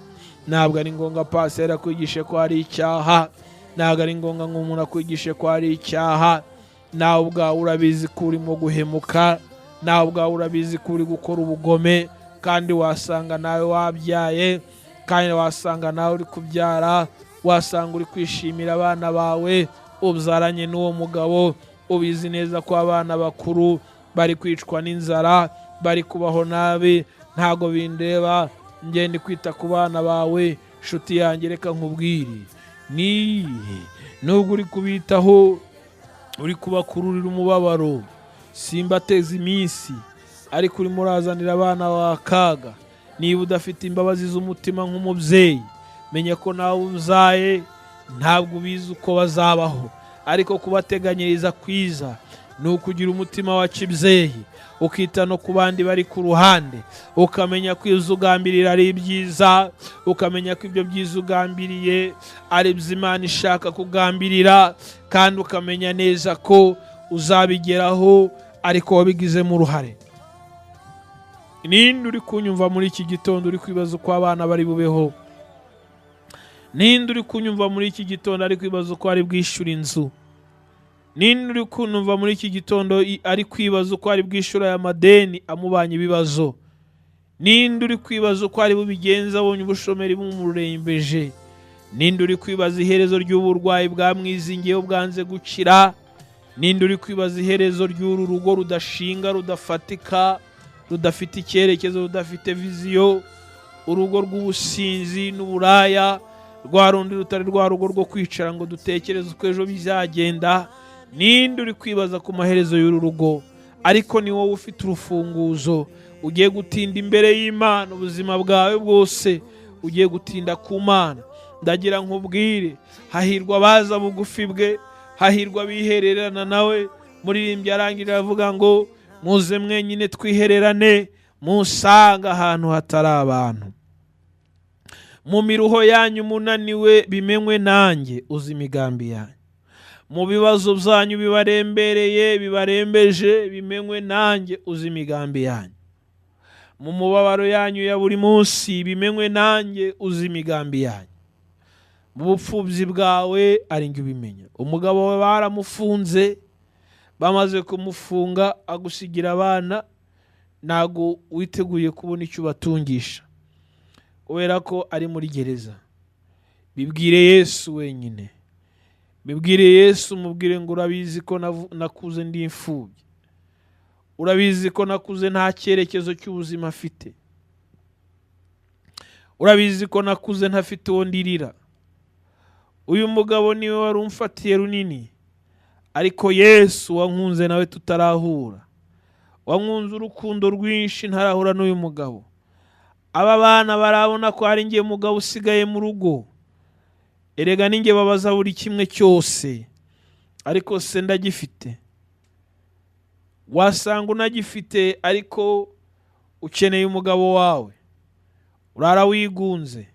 ntabwo ari ngombwa pasiteri akwigishe ko ari icyaha, ntabwo ari ngombwa ngo umuntu akwigishe ko ari icyaha. Nawe ubwawe urabizi ko urimo guhemuka, nawe ubwawe urabizi ko uri gukora ubugome, kandi wasanga nawe wabyaye, kandi wasanga nawe uri kubyara, wasanga uri kwishimira abana bawe ubyaranye n'uwo mugabo. Ubizi neza ko abana bakuru bari kwicwa n'inzara, bari kubaho nabi. "Ntago bindeba, ngende kwita ku bana bawe." Nshuti yanjye, reka nkubwire, ni nubwo uri kubitaho, uri kubakururira umubabaro. Simbateza iminsi, ariko urimo urazanira abana bawe akaga. Niba udafite imbabazi z'umutima nk'umubyeyi, menya ko nawe ubyaye ntabwo ubizi uko bazabaho. Ariko kubateganyiriza kwiza ni ukugira umutima wa kibyeyi, ukita no ku bandi bari ku ruhande, ukamenya ko ibyo ugambirira ari ibyiza, ukamenya ko ibyo byiza ugambiriye ari byo Imana ishaka kugambirira, kandi ukamenya neza ko uzabigeraho ariko wabigizemo uruhare. Ninde uri kunyumva muri iki gitondo uri kwibaza uko abana bari bubeho? Ninde uri kunyumva muri iki gitondo ari kwibaza uko ari bwishyura inzu? Ninde uri kunyumva muri iki gitondo ari kwibaza uko ari bwishyura aya madeni amubanye ibibazo? Ninde uri kwibaza uko ari bubigenza abonye ubushomeri bumurembeje? Ninde uri kwibaza iherezo ry'uburwayi bwamwizingiyeho bwanze gukira? Ninde uri kwibaza iherezo ry'uru rugo rudashinga, rudafatika, rudafite icyerekezo, rudafite vision, urugo rw'ubusinzi n'uburaya, rwa rundi rutari rwa rugo rwo kwicara ngo dutekereze uko ejo bizagenda? Ninde uri kwibaza ku maherezo y'uru rugo? Ariko ni wowe ufite urufunguzo. Ugiye gutinda imbere y'Imana ubuzima bwawe bwose, ugiye gutinda ku Mana. Ndagira nkubwire, hahirwa abaza bugufi bwe, hahirwa abihererana nawe. Muririmbyi arangije aravuga ngo: "Muze mwenyine twihererane, musanga ahantu hatari abantu. Mu miruho yanyu munaniwe, bimenywe nanjye uzi imigambi yanyu." Mu bibazo byanyu bibarembereye, bibarembeje, bimenywe nanjye uzi imigambi yanyu. Mu mubabaro yanyu ya buri munsi, bimenywe nanjye uzi imigambi yanyu. Mu bupfubyi bwawe ari njye ubimenya. Umugabo we baramufunze, bamaze kumufunga agusigira abana, ntago witeguye kubona icyo ubatungisha kubera ko ari muri gereza. Bibwire Yesu wenyine, bibwire Yesu, mubwire ngo urabizi ko nakuze ndi imfubyi, urabizi ko nakuze nta cyerekezo cy'ubuzima afite, urabizi ko nakuze ntafite uwo ndirira. Uyu mugabo niwe wari umfatiye runini, ariko Yesu wankunze nawe tutarahura, wankunze urukundo rwinshi ntarahura n'uyu mugabo. Aba bana barabona ko ari njye mugabo usigaye mu rugo, erega ninjye babaza buri kimwe cyose, ariko se ndagifite. Wasanga unagifite ariko ukeneye umugabo wawe, urara wigunze.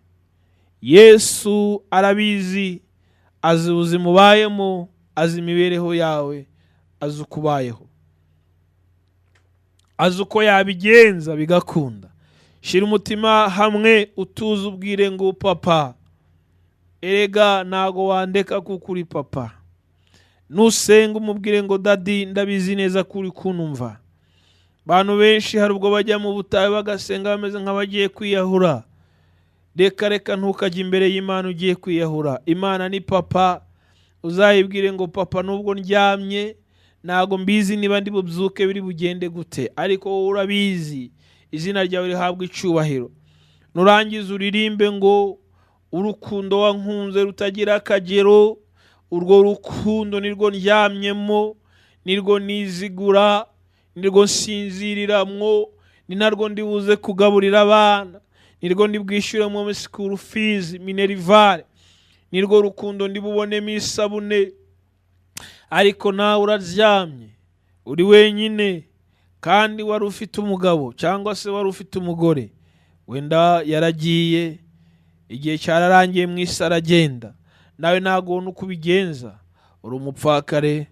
Yesu arabizi, azi ubuzima ubayemo, azi imibereho yawe, azi uko ubayeho, azi uko yabigenza bigakunda. Shyira umutima hamwe, utuze, ubwire ngo papa, erega ntago wandeka kuko uri papa. Nusenga umubwire ngo daddy, ndabizi neza ko uri kunumva. Abantu benshi hari ubwo bajya mu butayu bagasenga bameze nk'abagiye kwiyahura. Reka reka, ntukajye imbere y'Imana ugiye kwiyahura. Imana ni papa, uzayibwire ngo papa, nubwo ndyamye ntago mbizi niba ndi bubyuke biri bugende gute, ariko wowe urabizi, izina ryawe rihabwa icyubahiro. Nurangiza uririmbe ngo urukundo wankunze rutagira akagero, urwo rukundo nirwo ndyamyemo, nirwo nizigura, nirwo nsinziriramwo, ni narwo ndibuze kugaburira abana, nirwo ndibwishyuremo school fees, minerval, nirwo rukundo ndibubonemo isabune. Ariko nawe uraryamye uri wenyine, kandi wari ufite umugabo cyangwa se wari ufite umugore, wenda yaragiye, igihe cyararangiye mu isi aragenda, nawe ntabwo ubona uko ubigenza. Uri umupfakare,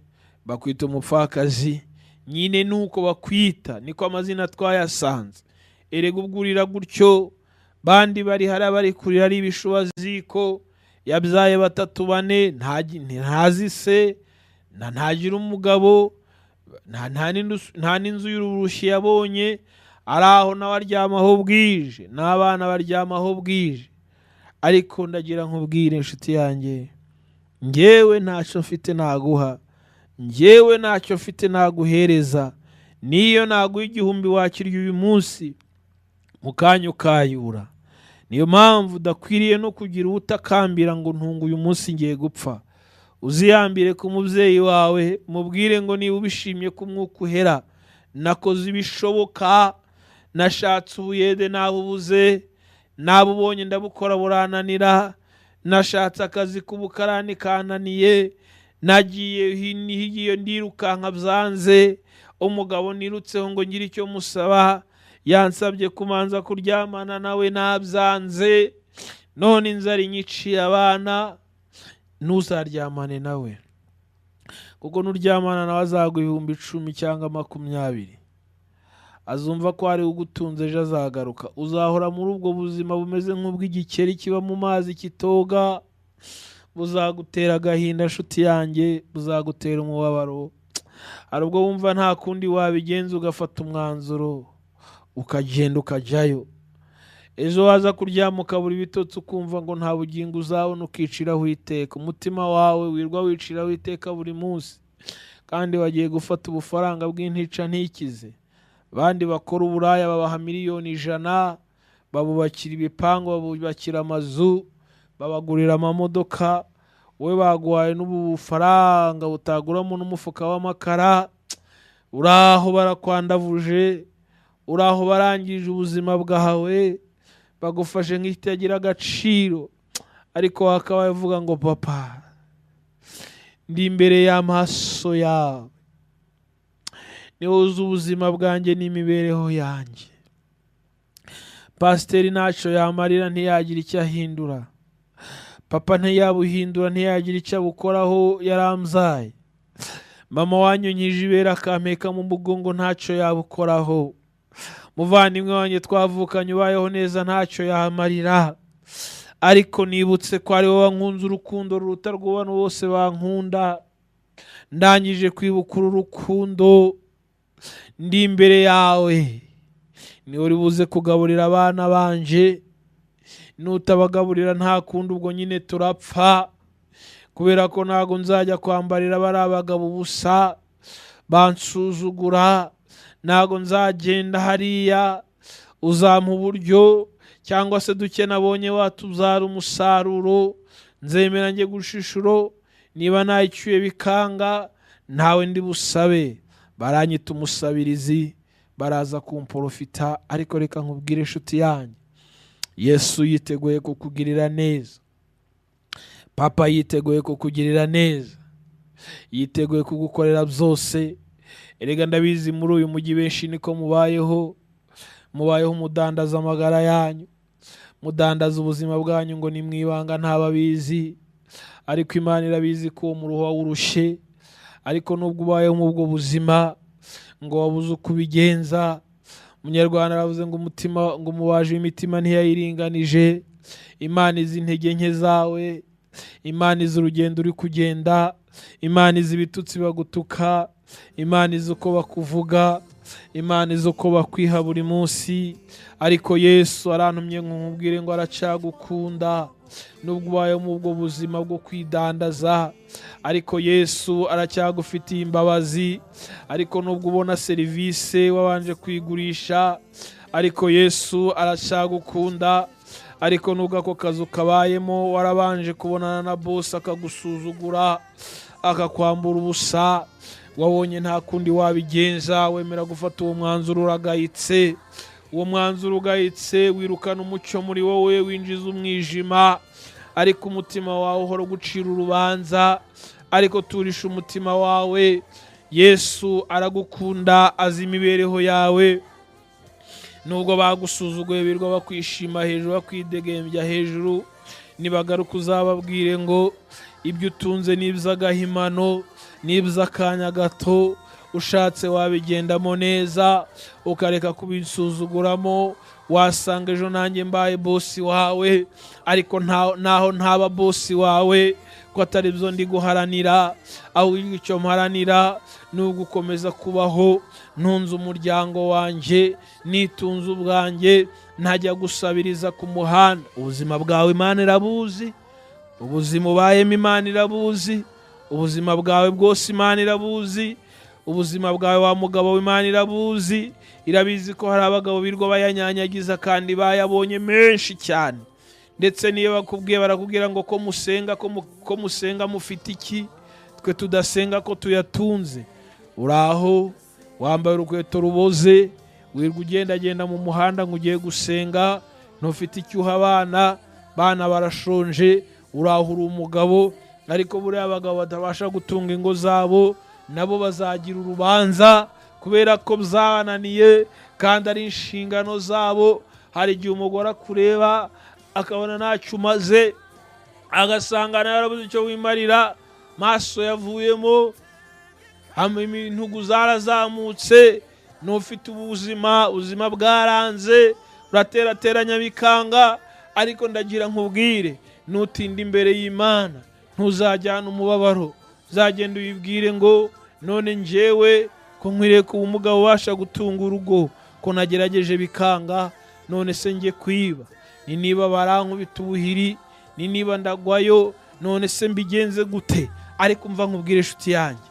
bakwita umupfakazi nyine, nuko bakwita, niko amazina twayasanze. Erega ubwo urira gutyo, bandi bari hariya bari kurira ari ibishubaziko, yabyaye batatu bane, ntazi se, ntagira umugabo, nta n'inzu y'urushyi yabonye, ari aho nawe aryamaho bwije, n'abana baryamaho bwije. Ariko ndagira nkubwire inshuti yanjye, njyewe ntacyo mfite naguha, njyewe ntacyo mfite naguhereza. Niyo naguha 1000 wakirya uyu munsi, mu kanya ukayura. Niyo mpamvu udakwiriye no kugira utakambira ngo ntungu uyu munsi ngiye gupfa. Uziyambire ku mubyeyi wawe, mubwire ngo niba ubishimye ko umwuka uhera, nakoze ibishoboka, nashatse ubuyede nabubuze, nabubonye ndabukora burananira, nashatse akazi k'ubukarani kananiye, nagiye higiye ndirukanka byanze, umugabo nirutseho ngo ngire icyo musaba, yansabye kumanza kuryamana nawe nabyanze, none inzara inyiciye abana. Ntuzaryamane nawe, kuko nuryamana nawe azaguha 10,000 cyangwa 20,000, azumva ko ari ugutunze, ejo azagaruka. Uzahora muri ubwo buzima bumeze nk'ubw'igikeri kiba mu mazi kitoga, buzagutera agahinda nshuti yanjye, buzagutera umubabaro. Hari ubwo wumva nta kundi wabigenza, ugafata umwanzuro ukagenda ukajyayo. Ejo waza kuryama ukabura ibitotsi, ukumva ngo nta bugingo uzabona, ukiciraho iteka. Umutima wawe wirwa wiciraho iteka buri munsi, kandi wagiye gufata ubufaranga bw'intica ntikize. Abandi bakora uburaya babaha 100,000,000, babubakira ibipangu, babubakira amazu, babagurira amamodoka, wowe baguhaye n'ubu bufaranga butaguramo n'umufuka w'amakara. Uraho barakwandavuje, uraho barangije ubuzima bwawe, bagufashe nk'ikitagira agaciro. Ariko wakabaye uvuga ngo papa, ndi imbere y'amaso yawe, ni wowe uzi ubuzima bwanjye n'imibereho yanjye. Pasiteri ntacyo yamarira, ntiyagira icyo ahindura. Papa ntiyabuhindura, ntiyagira icyo abukoraho, yarambyaye. Mama wanyonyije ibere akampeka mu mugongo, ntacyo yabukoraho. Muvandimwe wanjye twavukanye ubayeho neza, ntacyo yamarira. Ariko nibutse ko ari wowe wankunze urukundo ruruta rw'abantu bose bankunda. Ndangije kwibuka uru rukundo, ndi imbere yawe, niwe uri buze kugaburira abana banje. Nutabagaburira nta kundi, ubwo nyine turapfa, kubera ko ntabwo nzajya kwambarira bari abagabo ubusa bansuzugura. Ntabwo nzagenda hariya, uzampa uburyo cyangwa se duke nabonye watubyara umusaruro, nzemera njye gushishuro. Niba nayicyuye bikanga, ntawe ndi busabe. Baranyita umusabirizi, baraza kumporofita. Ariko reka nkubwire inshuti yanjye, Yesu yiteguye kukugirira neza. Papa yiteguye kukugirira neza, yiteguye kugukorera byose. Erega ndabizi muri uyu mujyi benshi niko mubayeho, mubayeho mudandaza amagara yanyu, mudandaza ubuzima bwanyu ngo ni mu ibanga ntababizi. Ariko Imana irabizi ko uwo muruho wawurushye. Ariko nubwo ubayeho mu ubwo buzima ngo wabuze uko ubigenza, Umunyarwanda aravuze ngo umutima, ngo umubaji w'imitima ntiyayiringanije. Imana izi intege nke zawe, Imana izi urugendo uri kugenda, Imana izi ibitutsi bagutuka, Imana izi uko bakuvuga, Imana izi uko bakwiha buri munsi. Ariko Yesu arantumye ngo nkubwire ngo aracagukunda nubwo ubayeho mu ubwo buzima bwo kwidandaza. Ariko Yesu aracyagufitiye imbabazi. Ariko nubwo ubona serivisi wabanje kuyigurisha, ariko Yesu aracyagukunda. Ariko nubwo ako kazu kabayemo warabanje kubonana na bosi akagusuzugura, akakwambura ubusa, wabonye nta kundi wabigenza, wemera gufata uwo mwanzuro uragayitse. Uwo mwanzuro ugayitse wirukana umucyo muri wowe, winjiza umwijima. Ariko umutima wawe uhora ugucira urubanza. Ariko turisha umutima wawe, Yesu aragukunda, azi imibereho yawe. Nubwo bagusuzuguye birirwa bakwishima hejuru, bakwidegembya hejuru, nibagaruka uzababwire ngo ibyo utunze ni iby'agahimano, ni iby'akanya gato, ushatse wabigendamo neza ukareka kubisuzuguramo. Wasanga ejo nanjye mbaye bosi wawe, ariko naho ntaba bosi wawe, ko atari byo ndi guharanira. Ahubwo icyo mparanira ni ugukomeza kubaho ntunze umuryango wanjye, nitunze ubwanjye, ntajya gusabiriza ku muhanda. Ubuzima bwawe Imana irabuzi, ubuzima ubayemo Imana irabuzi, ubuzima bwawe bwose Imana irabuzi, ubuzima bwawe wa mugabo w'Imana irabuzi. Irabizi ko hari abagabo birirwa bayanyanyagiza kandi bayabonye menshi cyane. Ndetse niyo bakubwiye barakubwira ngo ko musenga, ko musenga mufite iki, twe tudasenga ko tuyatunze. Uraho wambaye urukweto ruboze, wirirwa ugendagenda mu muhanda ngo ugiye gusenga, ntufite icyo uha abana, bana barashonje. Uraho uri umugabo, ariko buriya abagabo batabasha gutunga ingo zabo nabo bazagira urubanza kubera ko byabananiye kandi ari inshingano zabo. Hari igihe umugore akureba akabona ntacyo umaze, agasanga nawe yarabuze icyo wimarira, maso yavuyemo, intugu zarazamutse, ntufite ubuzima, ubuzima bwaranze, uraterateranya bikanga. Ariko ndagira nkubwire, nutinda imbere y'Imana ntuzajyana umubabaro. Uzagenda uyibwire ngo none njyewe ko nkwiriye kuba umugabo ubasha gutunga urugo, ko nagerageje bikanga, none se njye kwiba, ni niba barankubita ubuhiri, ni niba ndagwayo, none se mbigenze gute? Ariko mva nkubwire inshuti yanjye,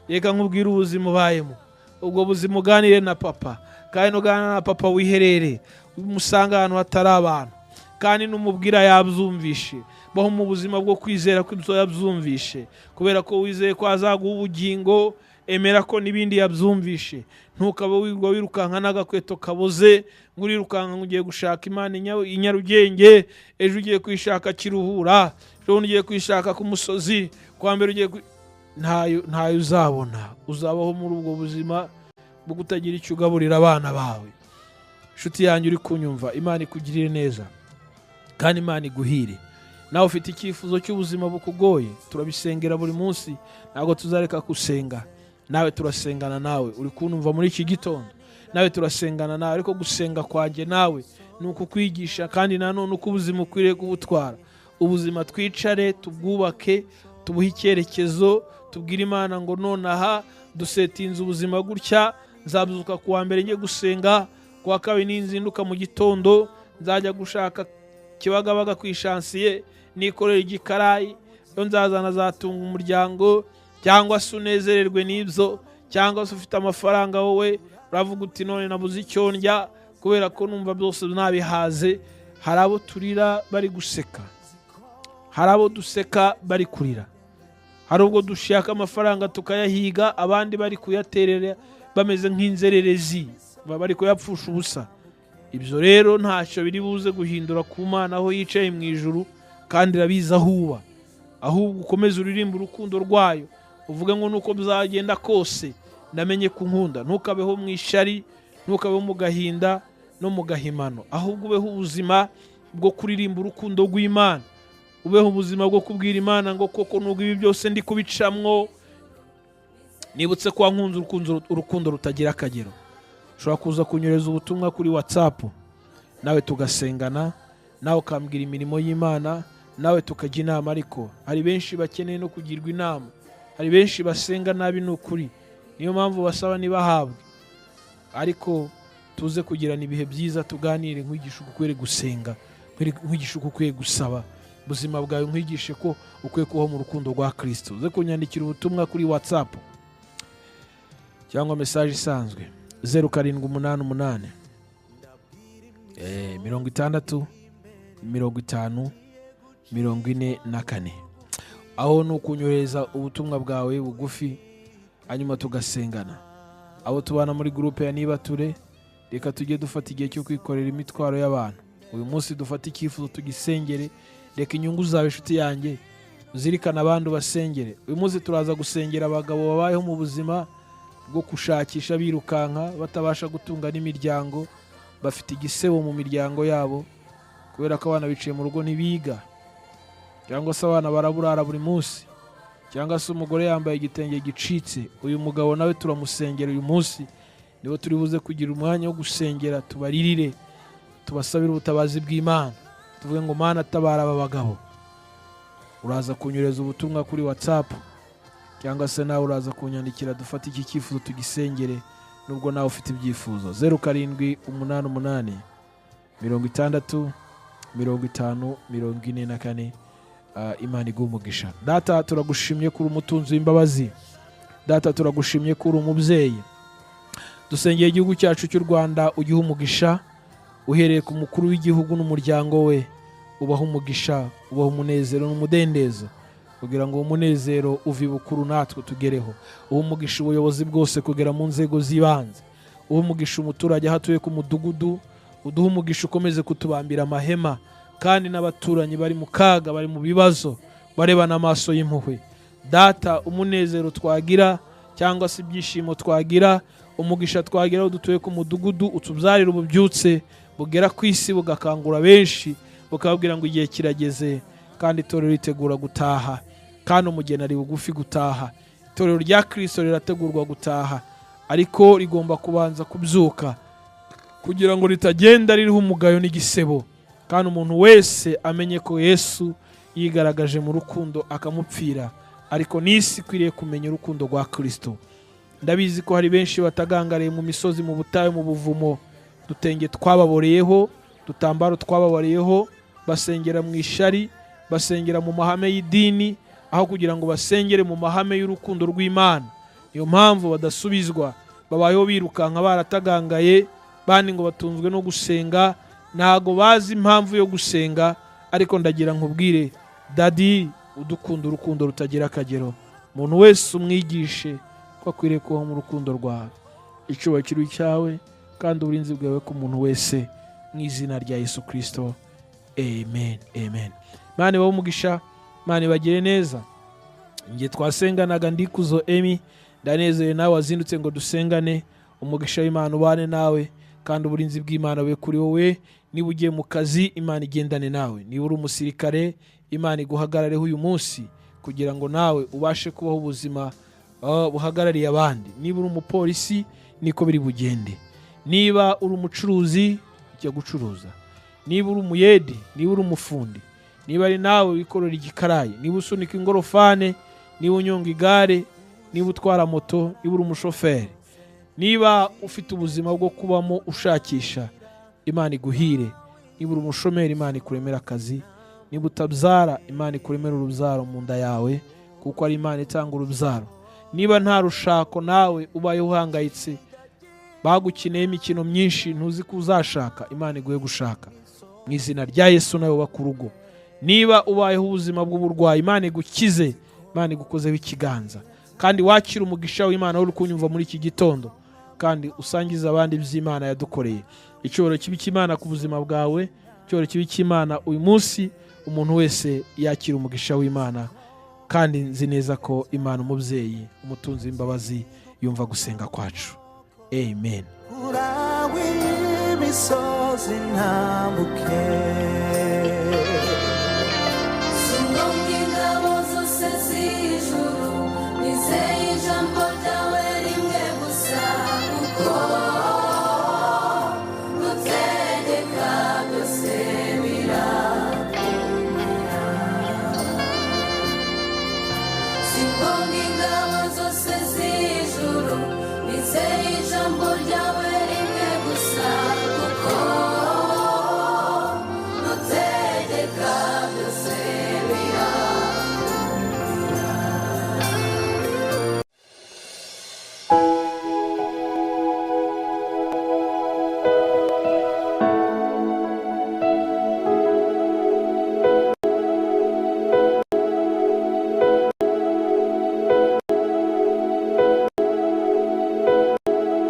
reka nkubwire ubuzima ubayemo. Ubwo buzima uganire na papa, kandi nuganira na papa wiherere, umusanga ahantu hatari abantu, kandi numubwira yabyumvishe. Baho mu buzima bwo kwizera ko ibyo yabyumvishe, kubera ko wizeye ko azaguha ubugingo. Emera ko n'ibindi yabyumvishe. Ntukabe wirirwa wirukanka n'agakweto kaboze, ngo urirukanka ngo ugiye gushaka Imana i Nyarugenge, ejo ugiye kuyishaka Kiruhura, ejo bundi ugiye kuyishaka ku musozi, kwa mbere ugiye ntayo uzabona. Uzabaho muri ubwo buzima bwo kutagira icyo ugaburira abana bawe. Inshuti yanjye uri kunyumva, Imana ikugirire neza kandi Imana iguhire. Nawe ufite icyifuzo cy'ubuzima bukugoye, turabisengera buri munsi, ntabwo tuzareka gusenga. Nawe turasengana nawe, uri kunumva muri iki gitondo, nawe turasengana nawe. Ariko gusenga kwanjye nawe ni ukukwigisha, kandi nanone uko ubuzima ukwiriye kubutwara. Ubuzima twicare tubwubake, tubuhe icyerekezo, tubwire Imana ngo nonaha dusetinze ubuzima gutya, nzabyuka ku wa mbere njye gusenga, ku wa kabiri ninzinduka mu gitondo nzajya gushaka Kibagabaga ku ishansiye nikorera igikarayi, yo nzazana azatunga umuryango. Cyangwa se unezererwe n'ibyo, cyangwa se ufite amafaranga wowe uravuga uti none nabuze icyo ndya kubera ko numva byose nabihaze. Hari abo turira bari guseka, hari abo duseka bari kurira, hari ubwo dushaka amafaranga tukayahiga, abandi bari kuyaterera bameze nk'inzererezi, baba bari kuyapfusha ubusa. Ibyo rero ntacyo biri buze guhindura ku Mana aho yicaye mu ijuru, kandi irabizi aho uba. Ahubwo ukomeze uririmbe urukundo rwayo, uvuge ngo nuko bizagenda kose namenye ko unkunda. Ntukabeho mu ishyari, ntukabeho mu gahinda no mu gahimano, ahubwo ubeho ubuzima bwo kuririmba urukundo rw'Imana, ubeho ubuzima bwo kubwira Imana ngo koko nubwo ibi byose ndi kubicamwo, nibutse ko wankunze urukundo rutagira akagero. Ushobora kuza kunyereza ubutumwa kuri WhatsApp, nawe tugasengana, nawe ukambwira imirimo y'Imana, nawe tukajya inama. Ariko hari benshi bakeneye no kugirwa inama, hari benshi basenga nabi, ni ukuri, niyo mpamvu basaba ntibahabwe. Ariko tuze kugirana ibihe byiza, tuganire, nkwigishe uko ukwiye gusenga, nkwigishe uko ukwiye gusaba ubuzima bwawe, nkwigishe ko ukwiye kubaho mu rukundo rwa Kristo. Uze kunyandikira ubutumwa kuri WhatsApp cyangwa message isanzwe, 0788 60 50 44. Aho ni ukunyohereza ubutumwa bwawe bugufi, hanyuma tugasengana. Abo tubana muri groupe ya Nibature, reka tujye dufata igihe cyo kwikorera imitwaro y'abantu. Uyu munsi dufate icyifuzo tugisengere, reka inyungu zawe inshuti yanjye uzirikane abandi ubasengere. Uyu munsi turaza gusengera abagabo babayeho mu buzima bwo gushakisha birukanka, batabasha gutunga n'imiryango, bafite igisebo mu miryango yabo kubera ko abana bicaye mu rugo ntibiga, cyangwa se abana baraburara buri munsi, cyangwa se umugore yambaye igitenge gicitse. Uyu mugabo nawe turamusengera uyu munsi, nibo turi buze kugira umwanya wo gusengera, tubaririre, tubasabire ubutabazi bw'Imana, tuvuge ngo Mana tabara aba bagabo. Uraza kunyereza ubutumwa kuri WhatsApp, cyangwa se nawe uraza kunyandikira, dufate iki cyifuzo tugisengere, nubwo nawe ufite ibyifuzo. 0788 60 50 44. Imana iguhe umugisha. Data turagushimye ko uri umutunzi w'imbabazi, Data turagushimye ko uri umubyeyi. Dusengeye igihugu cyacu cy'u Rwanda, ugihe umugisha, uhereye ku mukuru w'igihugu n'umuryango we, ubaha umugisha, ubaha umunezero n'umudendezo, kugira ngo uwo munezero uve ibukuru natwe tugereho. Uha umugisha ubuyobozi bwose kugera mu nzego z'ibanze, uha umugisha umuturage aho atuye ku mudugudu, uduhe umugisha ukomeze kutubambira amahema, kandi n'abaturanyi bari mu kaga, bari mu bibazo, barebana amaso y'impuhwe. Data, umunezero twagira cyangwa se ibyishimo twagira, umugisha twagira aho dutuye ku mudugudu, utubyarire ububyutse bugera ku isi, bugakangura benshi, bukababwira ngo igihe kirageze, kandi itorero ritegura gutaha, kandi umugeni ari bugufi gutaha. Itorero rya Kristo rirategurwa gutaha, ariko rigomba kubanza kubyuka kugira ngo ritagenda ririho umugayo n'igisebo, kandi umuntu wese amenye ko Yesu yigaragaje mu rukundo akamupfira. Ariko n'isi ikwiriye kumenya urukundo rwa Kristo. Ndabizi ko hari benshi batagangariye mu misozi, mu butayu, mu buvumo, dutenge twababoreyeho, dutambaro twababoreyeho, basengera mu ishari, basengera mu mahame y'idini, aho kugira ngo basengere mu mahame y'urukundo rw'Imana. Niyo mpamvu badasubizwa, babayeho birukanka baratagangaye, bandi ngo batunzwe no gusenga, ntago bazi impamvu yo gusenga. Ariko ndagira nkubwire, Dadi udukunda urukundo rutagira akagero, umuntu wese umwigishe ko akwiriye kubaho mu rukundo rwawe. Icyubahiro cyawe kandi uburinzi bwawe ku muntu wese, mu izina rya Yesu Kristo, amen, amen. Imana ibahe umugisha, Imana ibagire neza. Njye twasenganaga Ndikuzo Emi, ndanezerewe nawe wazindutse ngo dusengane. Umugisha w'Imana ubane nawe, kandi uburinzi bw'Imana bube kuri wowe. Niba ugiye mu kazi, Imana igendane nawe. Niba uri umusirikare, Imana iguhagarareho uyu munsi kugira ngo nawe ubashe kubaho ubuzima buhagarariye abandi. Niba uri umupolisi, niko biri bugende. Niba uri umucuruzi, jya gucuruza. Niba uri umuyede, niba uri umufundi, niba ari nawe wikorera igikarayi, niba usunika ingorofane, niba unyonga igare, niba utwara moto, niba uri umushoferi, niba ufite ubuzima bwo kubamo ushakisha, Imana iguhire. Niba uri umushomeri, Imana ikuremera akazi. Niba utabyara, Imana ikuremera urubyaro mu nda yawe, kuko ari Imana itanga urubyaro. Niba nta rushako, nawe ubayeho uhangayitse, bagukineye imikino myinshi, ntuzi ko uzashaka, Imana iguhe gushaka mu izina rya Yesu, nawe wubaka urugo. Niba ubayeho ubuzima bw'uburwayi, Imana igukize, Imana igukozeho ikiganza, kandi wakire umugisha w'Imana uri kunyumva muri iki gitondo, kandi usangize abandi iby'Imana yadukoreye. Icyubahiro kibe cy'Imana ku buzima bwawe, icyubahiro kibe cy'Imana uyu munsi. Umuntu wese yakira umugisha w'Imana, kandi nzi neza ko Imana umubyeyi umutunzi w'imbabazi yumva gusenga kwacu. Amen. Urawe imisozi ntambuke. Singombwa ingabo zose z'ijuru, nizeye ijambo ryawe rimwe gusa, kuko gutegeka byose birakumira. Singombwa ingabo zose z'ijuru, nizeye ijambo ryawe.